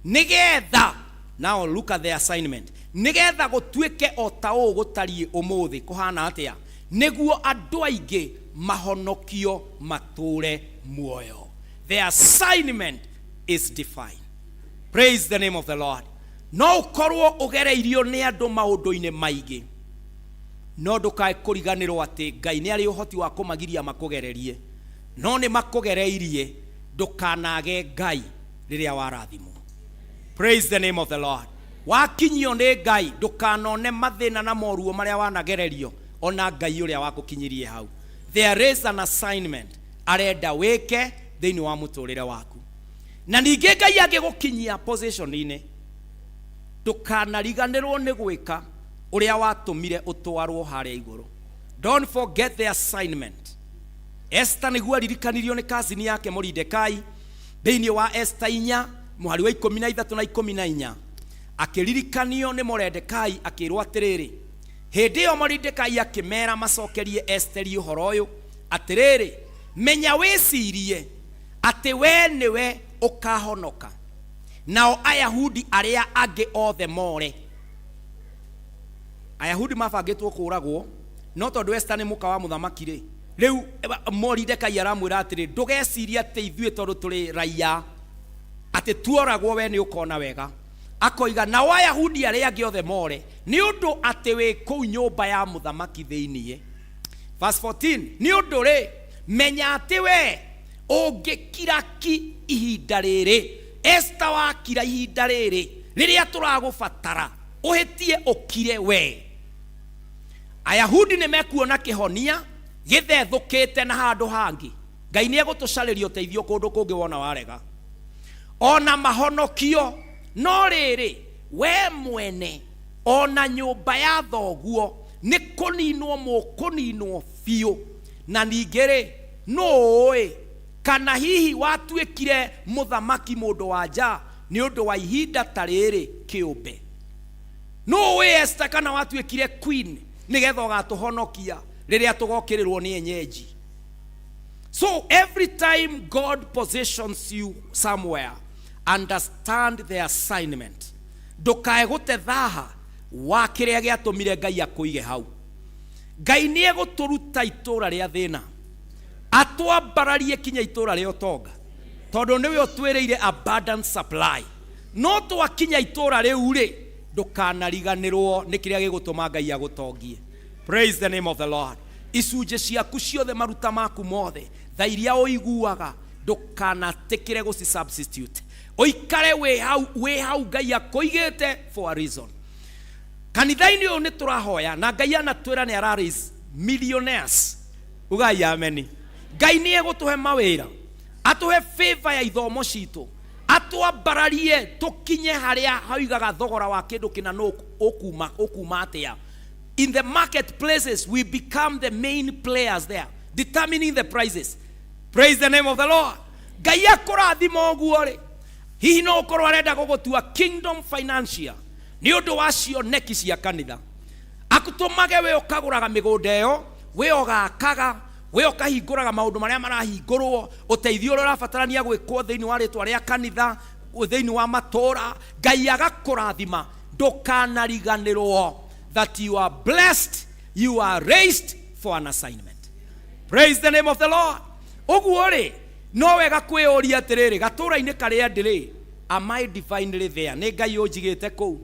nĩgetha," now look at the assignment, "nĩgetha gũtuĩke o ta ũũ gũtariĩ ũmũthĩ." Kũhana atĩa? Nĩguo andũ aingĩ mahonokio matũre muoyo. The assignment is divine. Praise the name of the Lord. No ũkorwo ũgereirio nĩ andũ maũndũ-inĩ maingĩ, no ndũkae kũriganĩrwo atĩ Ngai nĩ arĩ ũhoti wa kũmagiria makũgererie. No nĩ makũgereirie, ndũkanage Ngai rĩrĩa warathimwo. Praise the name of the Lord. Wakinyio nĩ Ngai, ndũkanone mathĩna na moruo marĩa wanagererio, ona Ngai ũrĩa wakũkinyirie hau. There is an assignment arenda wĩke thĩinĩ wa mũtũrĩre waku. Na ningĩ Ngai angĩgũkinyia position-inĩ, ndũkanariganĩrwo nĩ gwĩka ũrĩa watũmire ũtwarwo harĩa igũrũ. Don't forget the assignment. Esther nĩguo aririkanirio nĩ kazini yake Moridekai thĩinĩ wa Esther 4 mũhari wa 13 na 14. Akĩririkanio nĩ Moredekai, akĩrwo atĩrĩrĩ, hĩndĩ ĩyo Moridekai akĩmera macokerie Esteri ũhoro ũyũ atĩrĩrĩ, "Menya wĩcirie atĩ we nĩwe ũkahonoka, nao Ayahudi arĩa angĩ othe more." Ayahudi mabangĩtwo kũragwo, no tondũ Esther nĩ mũka wa mũthamaki rĩ, rĩu Moridekai aramwĩra atĩrĩ, "Ndũgecirie atĩ ithuĩ tondũ tũrĩ raiya atĩ tuoragwo we nĩ ũkona wega." Akoiga, "Nao Ayahudi arĩa angĩ othe more nĩ ũndũ atĩ wĩ kũu nyũmba ya mũthamaki thĩiniĩ." Verse 14, "Nĩ ũndũ rĩ, menya atĩ we ũngĩkira ki ihinda rĩrĩ, Esther, wakira ihinda rĩrĩ rĩrĩa tũragũbatara, ũhĩtie ũkire we, Ayahudi nĩ mekuona kĩhonia gĩthethũkĩte na handũ hangĩ. Ngai nĩ egũtũcarĩria ũteithio kũndũ kũngĩ wona warega, ona mahonokio. No rĩrĩ, we mwene ona nyũmba ya thoguo nĩ kũninwo mũkũninwo biũ. Na ningĩ rĩ, nũĩ kana hihi watuĩkire mũthamaki mũndũ wa nja nĩ ũndũ wa ihinda ta rĩrĩ kĩũmbe? Nũĩ, Esther, kana watuĩkire queen nĩgetha ũgatũhonokia rĩrĩa tũgokĩrĩrwo nĩ enyenji?" So every time God positions you somewhere, understand the assignment. Ndũkae gũte thaha wa kĩrĩa gĩatũmire Ngai akũige hau. Ngai nĩ egũtũruta itũũra rĩa thĩna, atwambararie kinya itũũra rĩa ũtonga, tondũ nĩwe ũtwĩrĩire abundant supply. No twakinya itũũra rĩu rĩ, ndũkanariganĩrwo nĩ kĩrĩa gĩgũtũma Ngai agũtongie. Praise the name of the Lord. Icunjĩ ciaku ciothe, maruta maku mothe, tha iria ũiguaga, ndũkanatĩkĩre gũci substitute. Ũikare wĩ hau, wĩ hau Ngai akũigĩte for a reason. Kanitha-inĩ ũyũ nĩ tũrahoya na Ngai anatwĩra nĩ ara raise millionaires. Ugai ameni. Ngai nĩ egũtũhe mawĩra, atũhe favor ya ithomo citũ, atwambararie tũkinye harĩa haugaga thogora wa kĩndũ kĩna nũ ũkuma atĩa. In the marketplaces we become the main players there, determining the prices. Praise the name of the Lord. Ngai akũrathima ũguo rĩ, hihi no ũkorwo arenda gũgũtua kingdom financier nĩ ũndũ wa cioneki cia kanitha. Akũtũmage we ũkagũraga mĩgũnda ĩyo, we ũgakaga, we ũkahingũraga maũndũ marĩa marahingũrwo, ũteithio ũrĩa ũrabatarania gwĩkwo thĩinĩ wa rĩtwa rĩa kanitha, thĩinĩ wa matũũra. Ngai agakũrathima. Ndũkanariganĩrwo that you are blessed, you are raised for an assignment. Praise the name of the Lord. Ũguo rĩ, no wega kwĩyũria atĩrĩrĩ, gatũũra-inĩ karĩa ndĩrĩ, am I divinely there? Nĩ Ngai ũnjigĩte kũu?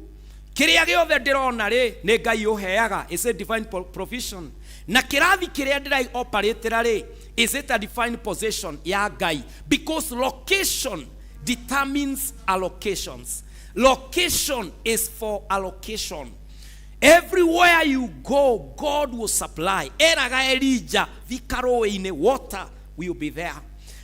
Kĩrĩa gĩothe ndĩrona rĩ, nĩ Ngai ũheaga? Is it divine provision? Na kĩrathi kĩrĩa ndĩra operatĩra rĩ, is it a divine position ya Ngai? Because location determines allocations. Location is for allocation. Everywhere you go, God will supply. Eraga Elijah, thika rũĩ-inĩ, water will be there.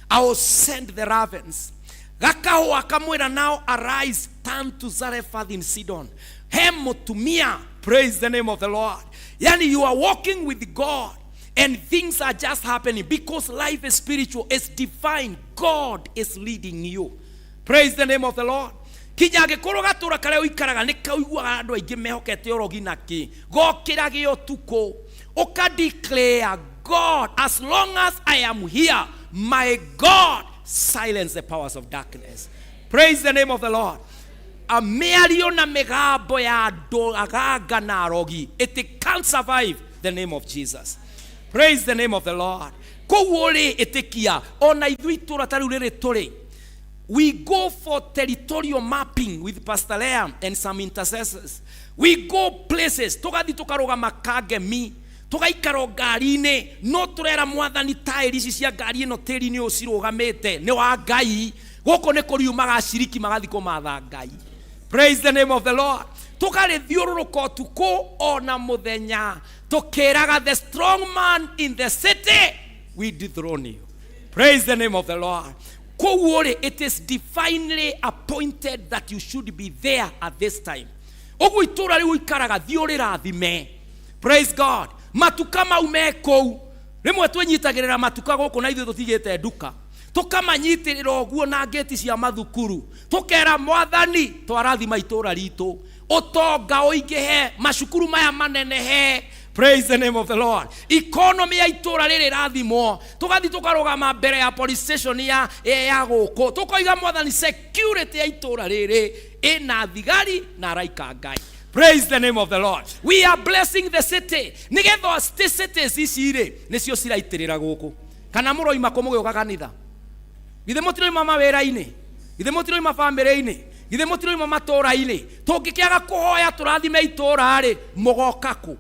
I will send the ravens. Gakahũa akamwĩra, now arise, turn to Zarephath in Sidon. He mũtumia. Praise the name of the Lord. Yani you are walking with God and things are just happening because life is spiritual, it's divine. God is leading you. Praise the name of the Lord. Kinya angĩkorwo gatũra karĩa ũikaraga nĩ kaiguaga andũ aingĩ mehokete ũrogi na kĩ, gokĩrage ũtukũ ũka declare, God, as long as I am here, my God, silence the powers of darkness. Praise the name of the Lord. Mĩario na mĩgambo ya andũ aganga na arogi, it can't survive the name of Jesus. Praise the name of the Lord. Koguo rĩ, ĩtĩkia ona ithuĩ itũra ta rĩu rĩrĩ tũrĩ, we go for territorial mapping with Pastor Leah and some intercessors. We go places, tũgathiĩ tũkarũgama kangemi, tũgaikara o ngari-inĩ, no tũrera Mwathani, taĩri ici cia ngari ĩno, tĩri-inĩ ũyũ cirũgamĩte nĩ wa Ngai. Gũkũ nĩ kũriumaga aciriki magathiĩ kũmatha Ngai. Praise the name of the Lord. Tũkarĩthiũrũrũka ũtukũ ona mũthenya, tũkĩraga the strong man in the city, we dethrone you. Praise the name of the Lord. Koguo rĩ, it is divinely appointed that you should be there at this time. Ũguo itũũra rĩu ũikaraga, thiĩ ũrĩrathime. Praise God. Matuka mau me kũu, rĩmwe twĩnyitagĩrĩra matuka gũkũ na ithuĩ tũtigĩte nduka, tũkamanyitĩrĩra ũguo na ngĩti cia mathukuru, tũkera Mwathani, twarathima itũũra ritũ, ũtonga ũingĩhe, macukuru maya manenehe. Praise the name of the Lord. Economy ya itũũra rĩrĩ rathimwo. Tũgathiĩ tũkarũgama mbere ya police station ya gũkũ, tũkoiga, Mwathani, security ya itũũra rĩrĩ ĩna thigari na araika Ngai. Praise the name of the Lord. We are blessing the city nĩgetha cities ici rĩ, nĩcio ciraitĩrĩra gũkũ. Kana mũroima kũ mũgĩũka kanitha? Githĩ mũtiroima mawĩra-inĩ? Githĩ mũtiroima bamĩrĩ-inĩ? Githĩ mũtiroima matũũra-inĩ? Tũngĩkĩaga kũhoya tũrathime itũũra rĩ, mũgoka kũ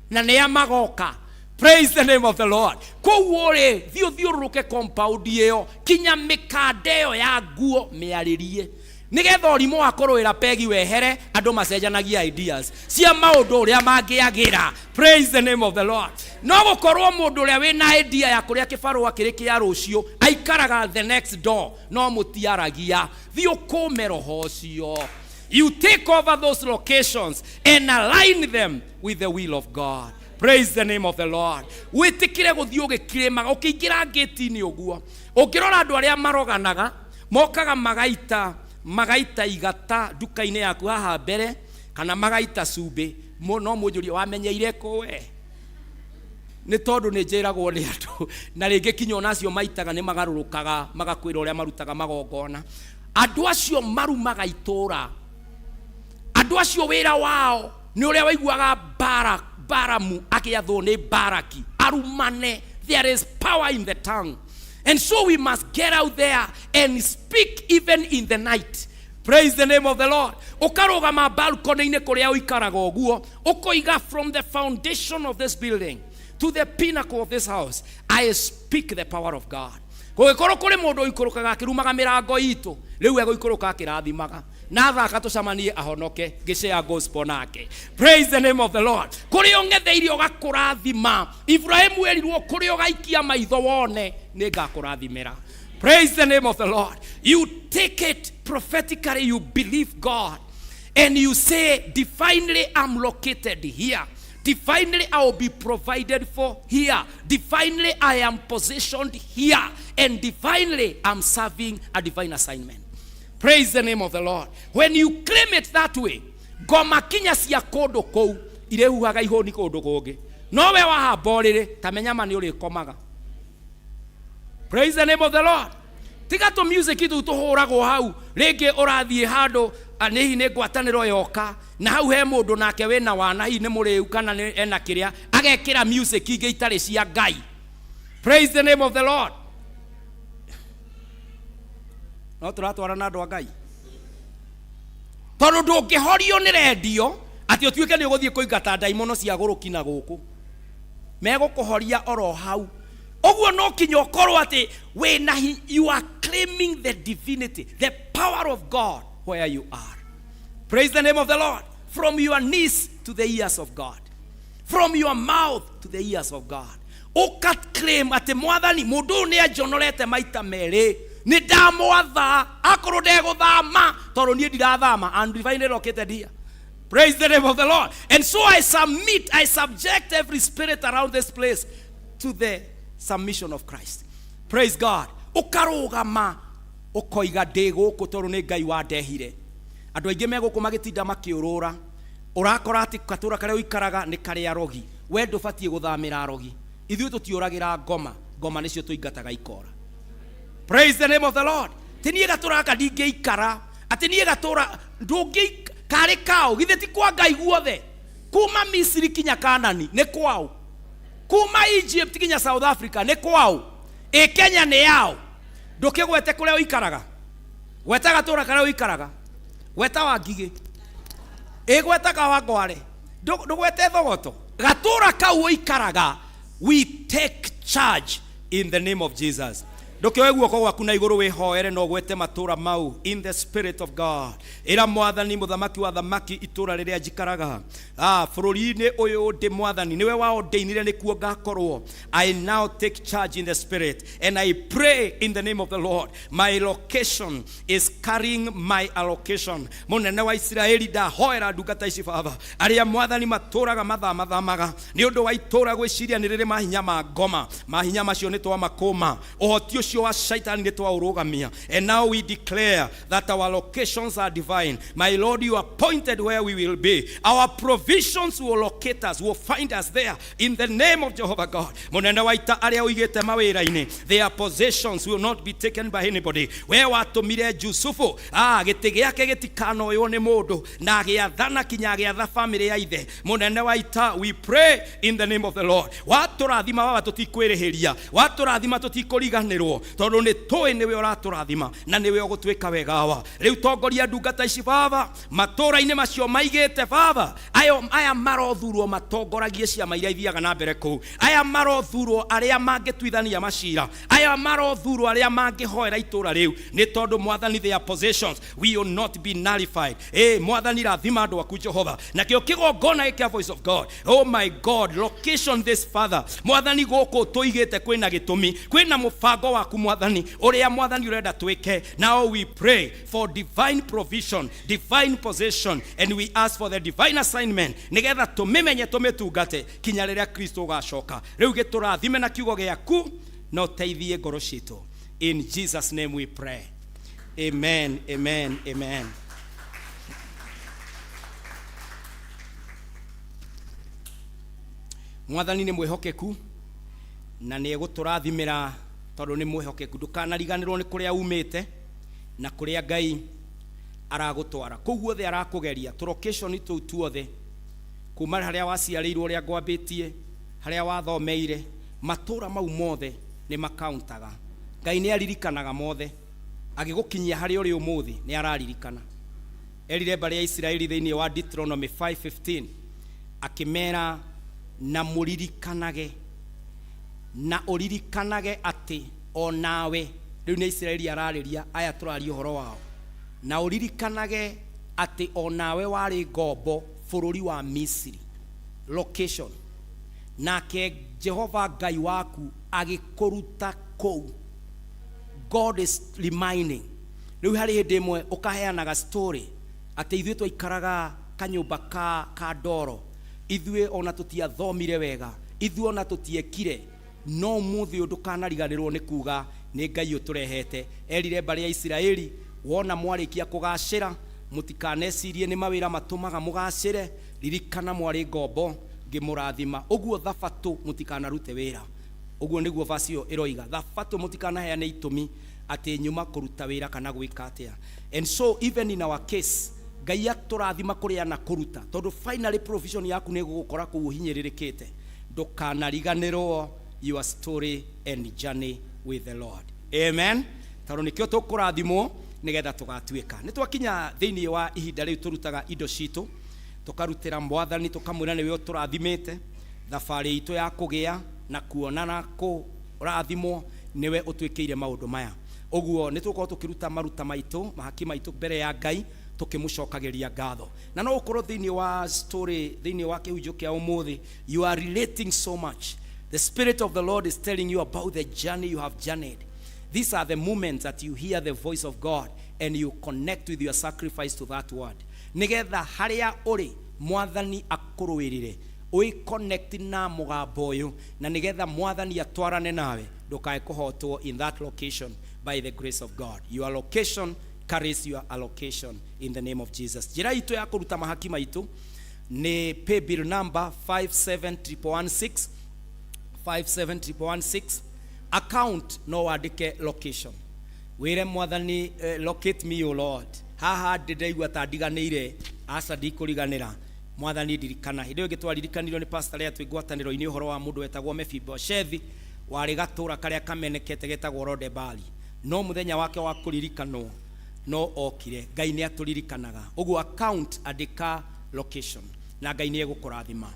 na nĩa magoka? Praise the name of the Lord. Koguo rĩ, thiĩ ũthiũrũrũke compound ĩyo, kinya mĩkanda ĩyo ya nguo mĩarĩrie, nĩgetha ũrimũ wa kũrũĩra pegi wehere. Andũ macenjanagia ideas cia maũndũ ũrĩa mangĩagĩra. Praise the name of the Lord. No gũkorwo mũndũ ũrĩa wĩna idea ya kũrĩa kĩbarũa kĩrĩ kĩa rũciũ aikaraga the next door, no mũtiaragia. Thiĩ ũkũme roho ũcio. You take over those locations and align them with the will of God. Praise the name of the Lord. Wĩtĩkĩre gũthiĩ ũgĩkirĩmaga. Ũkĩingĩra ngĩti-inĩ ũguo, ũngĩrora andũ arĩa maroganaga, mokaga magaita igata nduka-inĩ yaku haha mbere, kana magaita cumbĩ. No mũnjũrie, wamenyeire kũ we? Nĩ tondũ nĩ njĩragwo nĩ andũ, na rĩngĩ kinya ona acio maitaga nĩ magarũrũkaga magakwĩra ũrĩa marutaga magongona. Andũ acio marumaga itũũra. Andũ acio wĩra wao nĩ ũrĩa waiguaga Baramu akĩathwo nĩ Baraki arumane. There is power in the tongue, and so we must get out there and speak even in the night. Praise the name of the Lord. Ũkarũgama balcony-inĩ kũrĩa ũikaraga ũguo, ũkoiga, from the foundation of this building to the pinnacle of this house, I speak the power of God. Gũgĩkorwo kũrĩ mũndũ ũikũrũkaga akĩrumaga mĩrango itũ, rĩu egũikũrũka akĩrathimaga, na thaka tũcemanie, ahonoke ngĩshare gospel nake. Praise the name of the Lord. Kũrĩa ũng'etheire ũgakũrathima. Ibrahimu erirwo, kũrĩa ũgaikia maitho wone, nĩ ngakũrathimĩra. Praise the name of the Lord. You take it prophetically, you believe God and you say, divinely I'm located here. Divinely, I will be provided for here. Divinely, I am positioned here. And divinely, I'm serving a divine assignment. Praise the name of the Lord. When you claim it that way, ngoma kinya cia kũndũ kũu Irĩhuhaga ihũni kũndũ kũngĩ, no we wahamba ũrĩrĩ, ta menya ma nĩ ũrĩkomaga. Praise the name of the Lord. Tiga tũ music tũu tũhũragwo hau. Rĩngĩ ũrathiĩ handũ, nĩ hihi nĩ ngwatanĩro yoka, na hau he mũndũ nake wĩna wana, hihi nĩ mũrĩu kana nĩ ena kĩrĩa, agekĩra music ingĩ itarĩ cia Ngai. Praise the name of the Lord. No tũratwarana, andũ a Ngai, tondũ ndũngĩhorio nĩ rendio atĩ ũtuĩke nĩ ũgũthiĩ kũingata ndaimono cia gũrũki na gũkũ megũkũhoria oro hau. Ũguo no kinya ũkorwo atĩ wĩna you are claiming the divinity, the power of God where you are. Praise the name of the Lord. From your knees to the ears of God, from your mouth to the ears of God, ũka claim atĩ Mwathani, mũndũ ũyũ nĩ anjonorete maita merĩ, nĩ ndamwatha akorwo ndegũthama, tondũ niĩ ndirathama. I'm divinely located here. Praise the name of the Lord. And so I submit, I subject every spirit around this place to the submission of Christ. Praise God. Ũkarũgama ũkoiga, ndĩ gũkũ tondũ nĩ Ngai wandehire. Andũ aingĩ me gũkũ magĩtinda makĩũrũra, ũrakora atĩ gatũra karĩa ũikaraga nĩ karĩa arogi. We ndũbatiĩ gũthamĩra arogi. Ithuĩ tũtiũragĩra ngoma, ngoma nĩcio tũingataga ikora. Praise the name of the Lord. Ti niĩ gatũra gaka ndingĩikara, atĩ niĩ gatũra ndũngĩ karĩ kao. Githĩ ti kwa Ngai guothe? Kuma Misiri kinya Kanani nĩ kwao, kuma Egypt kinya South Africa nĩ kwao, ĩ Kenya nĩ yao. Ndũkĩgwete kũrĩa ũikaraga, gweta gatũra karĩa ũikaraga, gweta Wangigĩ, ĩ gweta Kawangware, ndũgwete Thogoto, gatũra kau ũikaraga. We take charge in the name of Jesus. Ndũkĩoe guoko gwaku na igũrũ, wĩhoere na ũgwete matũra mau in the spirit of God. Ĩra Mwathani, Mũthamaki wa thamaki, itũra rĩrĩa njikaraga, bũrũri-inĩ ũyũ ndĩ, Mwathani, nĩwe waordainire nĩkuo ngakorwo. I now take charge in the spirit and I pray in the name of the Lord. My location is carrying my allocation. Mũnene wa Isiraeli, ndahoera ndungata ici, Baba, arĩa Mwathani matũraga mathamathamaga nĩ ũndũ wa itũra gwĩciria nĩ rĩrĩ mahinya ma ngoma. Mahinya macio nĩ twamakũma, ũhoti ũcio wa Shaitani nĩ twaũrũgamia. And now we declare that our locations are divine. My Lord, you appointed where we will be. Our provisions will locate us, will find us there in the name of Jehovah God. Mũnene wa ita, arĩa ũigĩte mawĩra-inĩ, their possessions will not be taken by anybody. We watũmire Jusufu, gĩtĩ gĩake gĩtikanoywo nĩ mũndũ, na agĩathana kinya agĩatha famĩlĩ ya ithe. Mũnene wa ita, we pray in the name of the Lord. Watũrathima, Baba, tũtikwĩrĩhĩria. Watũrathima, tũtikũriganĩrwo, tondũ nĩ tũĩ nĩwe ũratũrathima na nĩwe ũgũtwĩka wega wa rĩu. Tongoria ndungata ici, Baba, matũra-inĩ macio maigĩte. Baba, ayo aya marothurwo matongoragie ciama iria ithiaga na mbere kũu, aya marothurwo arĩa mangĩtuithania macira, aya marothurwo arĩa mangĩhoera itũra rĩu, nĩ tondũ Mwathani, their possessions will not be nullified. Mwathani, rathima andũ aku, Jehova, nakĩo kĩgongona gĩkĩ kĩa Voice of God. Oh my God, location this, Father. Mwathani, gũkũ tũigĩte kwĩna gĩtũmi, kwĩna mũbango waku, Mwathani, ũrĩa Mwathani ũrenda twĩke. Now we pray for divine provision, divine possession, and we ask for the divine assignment, nĩgetha tũmĩmenye, tũmĩtungate kinya rĩrĩa Kristo ũgacoka. Rĩu gĩtũrathime na kiugo gĩaku na ũteithie ngoro citũ. In Jesus' name we pray. Amen, amen, amen. Mwathani nĩ mwĩhokeku na nĩ egũtũrathimĩra tondũ nĩ mwĩhokeku. Ndũkanariganĩrwo nĩ kũrĩa umĩte na kũrĩa Ngai aragũtwara. Kũu guothe arakũgeria, tũlocation tũu tuothe, kuma harĩa waciarĩirwo, ũrĩa ngwambĩtie, harĩa wathomeire, matũra mau mothe nĩ makauntaga. Ngai nĩ aririkanaga mothe agĩgũkinyia harĩa ũrĩ ũmũthĩ. Nĩ araririkana. Erire mbarĩ ya Isiraeli thĩinĩ wa Deuteronomy 5:15, akĩmera, na mũririkanage na ũririkanage atĩ o nawe rĩu nĩ Isiraeli ararĩria, aya tũraria ũhoro wao, na ũririkanage atĩ o nawe warĩ ngombo bũrũri wa Misiri, location, nake Jehova Ngai waku agĩkũruta kũu. God is reminding. Rĩu harĩ hĩndĩ ĩmwe ũkaheanaga story atĩ ithuĩ twaikaraga kanyũmba ka ndoro, ithuĩ ona tũtiathomire wega, ithuĩ ona tũtiekire, no ũmũthĩ ũyũ ndũkanariganĩrwo nĩ kuga nĩ Ngai ũtũrehete. Erire mbarĩ ya Isiraeli, wona mwarĩkia kũgacĩra, mũtikanecirie nĩ mawĩra matũmaga mũgacĩre. Ririkana mwarĩ ngombo ngĩmũrathima. Ũguo thabatũ mũtikanarute wĩra. Ũguo nĩguo verse ĩyo ĩroiga. Thabatũ mũtikanaheane itũmi atĩ nyuma kũruta wĩra kana gwĩka atĩa. And so even in our case, Ngai atũrathima kũrĩa na kũruta, tondũ finally provision yaku nĩ ĩgũgũkora kũu ũhinyĩrĩrĩkĩte. Ndũkanariganĩrwo your story and journey with the Lord. Amen. Tondũ nĩkĩo tũkũrathimwo nĩgetha tũgatuĩka. Nĩ twakinya thĩinĩ wa ihinda rĩu tũrutaga indo citũ, tũkarutĩra Mwathani, tũkamwĩra nĩwe ũtũrathimĩte. Thabarĩ itũ ya kũgĩa na kuona na kũrathimwo nĩwe ũtwĩkĩire maũndũ maya. Ũguo nĩ tũgũkorwo tũkĩruta maruta maitũ, mahaki maitũ mbere ya Ngai, tũkĩmũcokagĩria ngatho. Na no ũkorwo thĩinĩ wa story, thĩinĩ wa kĩhunjio kĩa ũmũthĩ, you are relating so much. The Spirit of the Lord is telling you about the journey you have journeyed. These are the moments that you hear the voice of God and you connect with your sacrifice to that word. Nĩgetha harĩa ũrĩ Mwathani akũrũĩrĩre, ũĩ connect na mũgambo ũyũ, na nĩgetha Mwathani atwarane nawe, ndũkae kũhotwo in that location by the grace of God. Your location carries your allocation in the name of Jesus. Njĩra itũ ya kũruta mahaki maitũ nĩ paybill number 57116, 57116. Account no wandĩke location, wĩre Mwathani, locate me o Lord. Haha ndĩ ndaigua ta ndiganĩire, aca ndikũriganĩra. Mwathani ndirikana. Hĩndĩ ĩyo ĩngĩ twaririkanirwo nĩ pastor rĩa twĩ ngwatanĩro-inĩ ũhoro wa mũndũ wetagwo Mefiboshethi, warĩ gatũra karĩa kamenekete getagwo Rodebali, no mũthenya wake wa kũririkanwo no okire. Ngai nĩ atũririkanaga. Ũguo account andĩka location na Ngai nĩ egũkũrathima.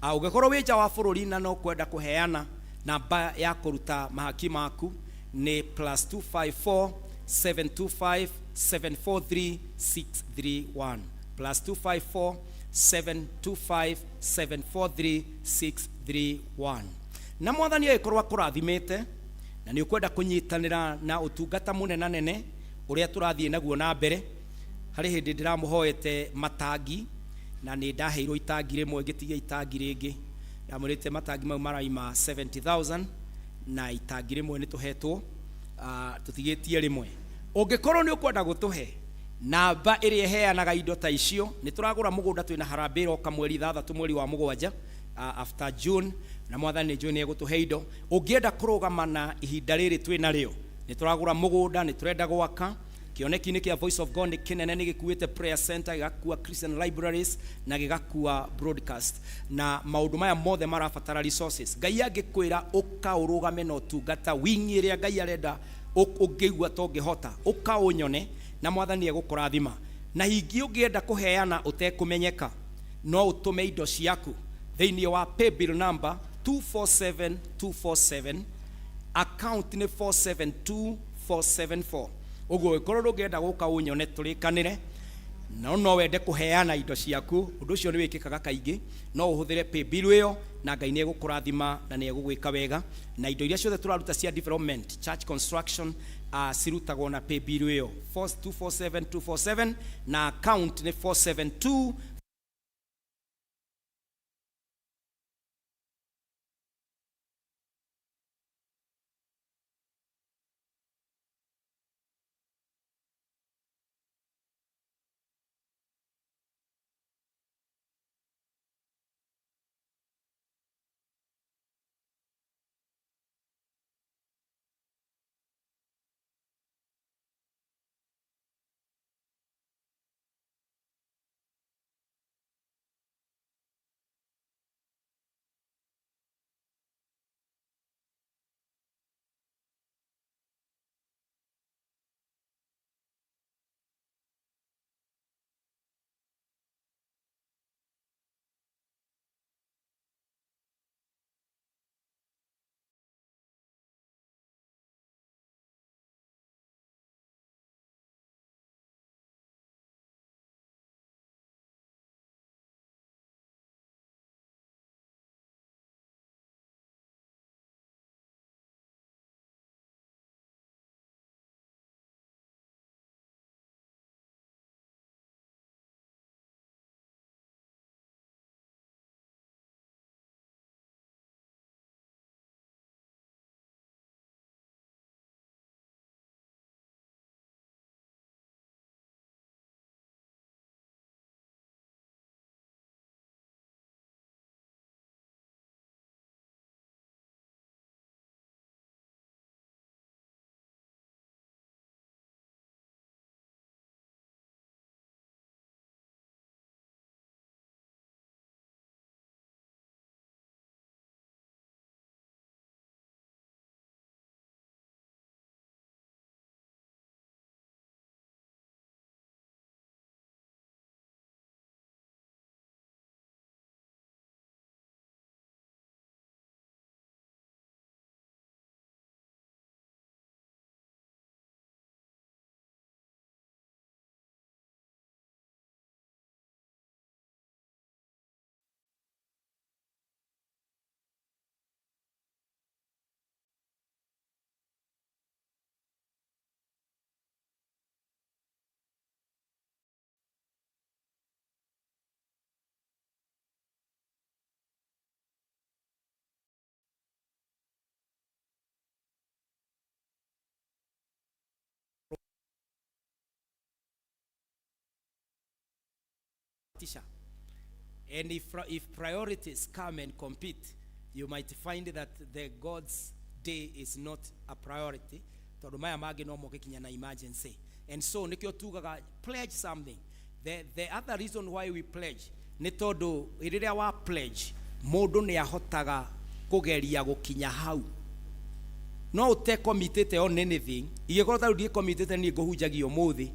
Ũngĩkorwo wĩ nja wa bũrũri na no kwenda kũheana, namba ya kũruta mahaki maku nĩ plus 254 725 743 631, plus 254 725 743 631. Na Mwathani agĩkorwo akũrathimĩte na nĩ ũkwenda kũnyitanĩra na ũtungata mũnena nene ũrĩa tũrathiĩ naguo na mbere, harĩ hĩndĩ ndĩramũhoete matangi na nĩ ndaheirwo itangi rĩmwe ngĩtigia itangi rĩngĩ. Ndamwĩrĩte matangi mau maraima 70,000 na itangi rĩmwe nĩ tũhetwo, tũtigĩtie rĩmwe. Ũngĩkorwo nĩ ũkwenda gũtũhe namba ĩrĩa ĩheanaga indo ta icio, nĩ tũragũra mũgũnda, twĩna harambee ĩroka mweri 6 mweri wa 7, after June, na Mwathani nĩ njũĩ nĩ egũtũhe indo. Ũngĩenda kũrũgama na ihinda rĩrĩ twĩna rĩo, nĩ tũragũra mũgũnda, nĩ tũrenda gwaka kĩoneki-inĩ kĩa Voice of God nĩ kĩnene, nĩ gĩkuĩte prayer center, gĩgakua Christian libraries na gĩgakua broadcast, na maũndũ maya mothe marabatara resources. Ngai angĩkwĩra ũka ũrũgame na ũtungata wingi ĩrĩa Ngai arenda, ũngĩigua ta ũngĩhota, ũka ũnyone na Mwathani egũkũrathima. Na hingi ũngĩenda kũheana ũtekũmenyeka, no ũtũme indo ciaku thĩinĩ wa paybill number 247247, account nĩ 472474. Ũguo ũngĩkorwo ndũngĩenda gũka ũnyone tũrĩkanĩre, no no wende kũheana indo ciaku, ũndũ ũcio nĩ wĩkĩkaga kaingĩ, no ũhũthĩre paybill ĩyo na Ngai nĩ egũkũrathima na nĩ egũgwĩka wega. Na indo iria ciothe tũraruta cia development, church construction, cirutagwo na paybill ĩyo 247247 na account nĩ 472 Tisha. And if priorities come and compete, you might find that the God's day is not a priority, tondũ maya mangĩ no moke kinya na emergency. And so nĩkĩo tugaga pledge something. The other reason why we pledge nĩ tondũ rĩrĩa wa pledge, mũndũ nĩ ahotaga kũgeria gũkinya hau. No ũtekomitĩte on anything, ingĩkorwo ta rĩu ndiĩkomitĩte niĩ ngũhunjagia ũmũthĩ,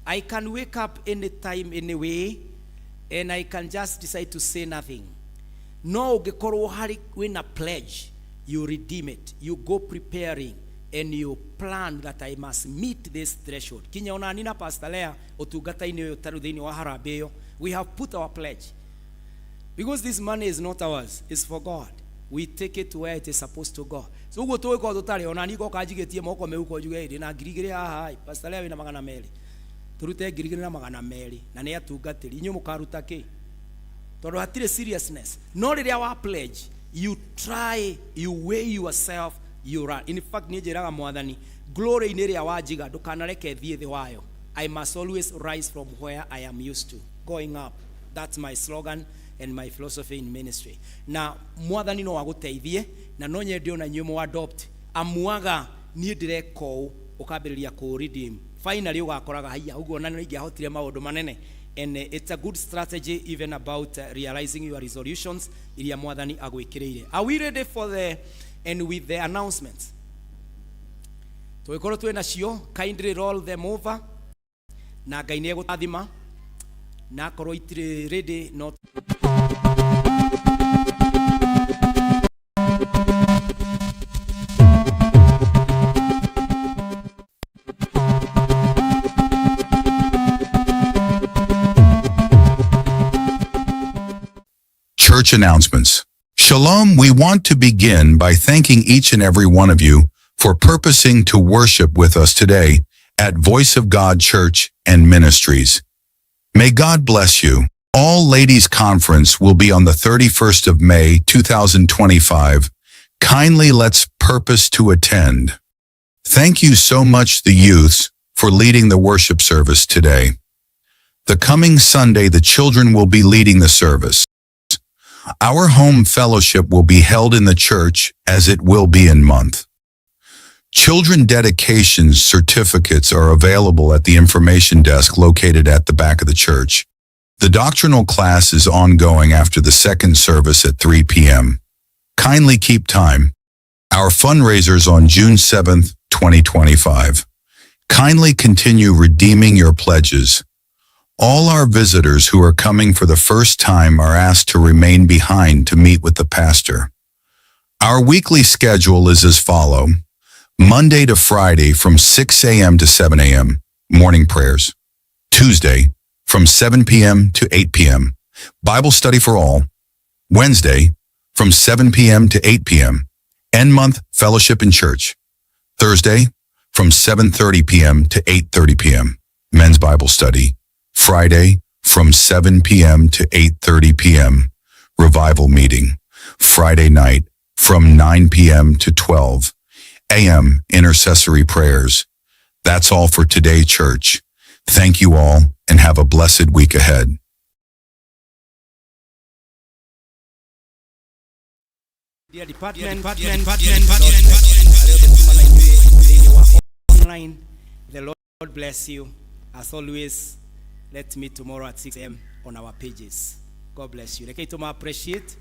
I can wake up anytime, anyway, and I can just decide to say nothing. No ũngĩkorwo harĩ wĩna pledge, you redeem it, you go preparing, and you plan that I must meet this threshold. Kinya ona ni na Pastor Lea ũtungata-inĩ ũyũ tarĩu thĩinĩ wa harambee ĩyo, we have put our pledge. Because this money is not ours, it's for God. We take it to where it is supposed to go. So ũguo tũgĩkorwo tũtarĩ ona niĩ ngoka njigĩtie moko mĩhuko njuge ndĩ na 2000 haha, Pastor Lea wĩna 200. Tũrute 2200 na nĩ atungatĩri. Inyuĩ mũkaruta kĩ? Tondũ hatirĩ seriousness. No rĩrĩa wa pledge, you try, you weigh yourself, you run. In fact, niĩ njĩraga Mwathani, glory-inĩ ĩrĩa wanjiga ndũkanareke thiĩ thĩ wayo. I must always rise from where I am used to, going up. That's my slogan and my philosophy in ministry. Na Mwathani no agũteithie, na no nyende ona inyuĩ mũ adopt. Amuaga niĩ ndĩreka ũũ, ũkambĩrĩria kũ redeem. Finally ũgakoraga haiya, ũguo ona nĩ ingĩahotire maũndũ manene. And it's a good strategy even about realizing your resolutions iria Mwathani agwĩkĩrĩire. Are we ready for the and with the announcements? Tũgĩkorwo twĩ nacio, kindly roll them over. Na Ngai nĩ egũtathima. Na akorwo itirĩ ready, no Church announcements. Shalom, we want to begin by thanking each and every one of you for purposing to worship with us today at Voice of God Church and Ministries. May God bless you. All Ladies Conference will be on the 31st of May, 2025. Kindly let's purpose to attend. Thank you so much, the youths, for leading the worship service today. The coming Sunday, the children will be leading the service. Our home fellowship will be held in the church as it will be in month. Children dedication certificates are available at the information desk located at the back of the church. The doctrinal class is ongoing after the second service at 3 p.m. Kindly keep time. Our fundraisers on June 7th, 2025. Kindly continue redeeming your pledges. All our visitors who are coming for the first time are asked to remain behind to meet with the pastor. Our weekly schedule is as follow. Monday to Friday from 6 a.m. to 7 a.m., morning prayers. Tuesday from 7 p.m. to 8 p.m., Bible study for all. Wednesday from 7 p.m. to 8 p.m., end month fellowship in church. Thursday from 7:30 p.m. to 8:30 p.m., men's Bible study. Friday from 7 p.m. to 8:30 p.m., revival meeting. Friday night from 9 p.m. to 12 a.m., intercessory prayers. That's all for today, church. Thank you all and have a blessed week ahead. Dear department, department, online, the Lord bless you. As always, let's meet tomorrow at 6 a.m. on our pages. God bless you. Reke tuma appreciate.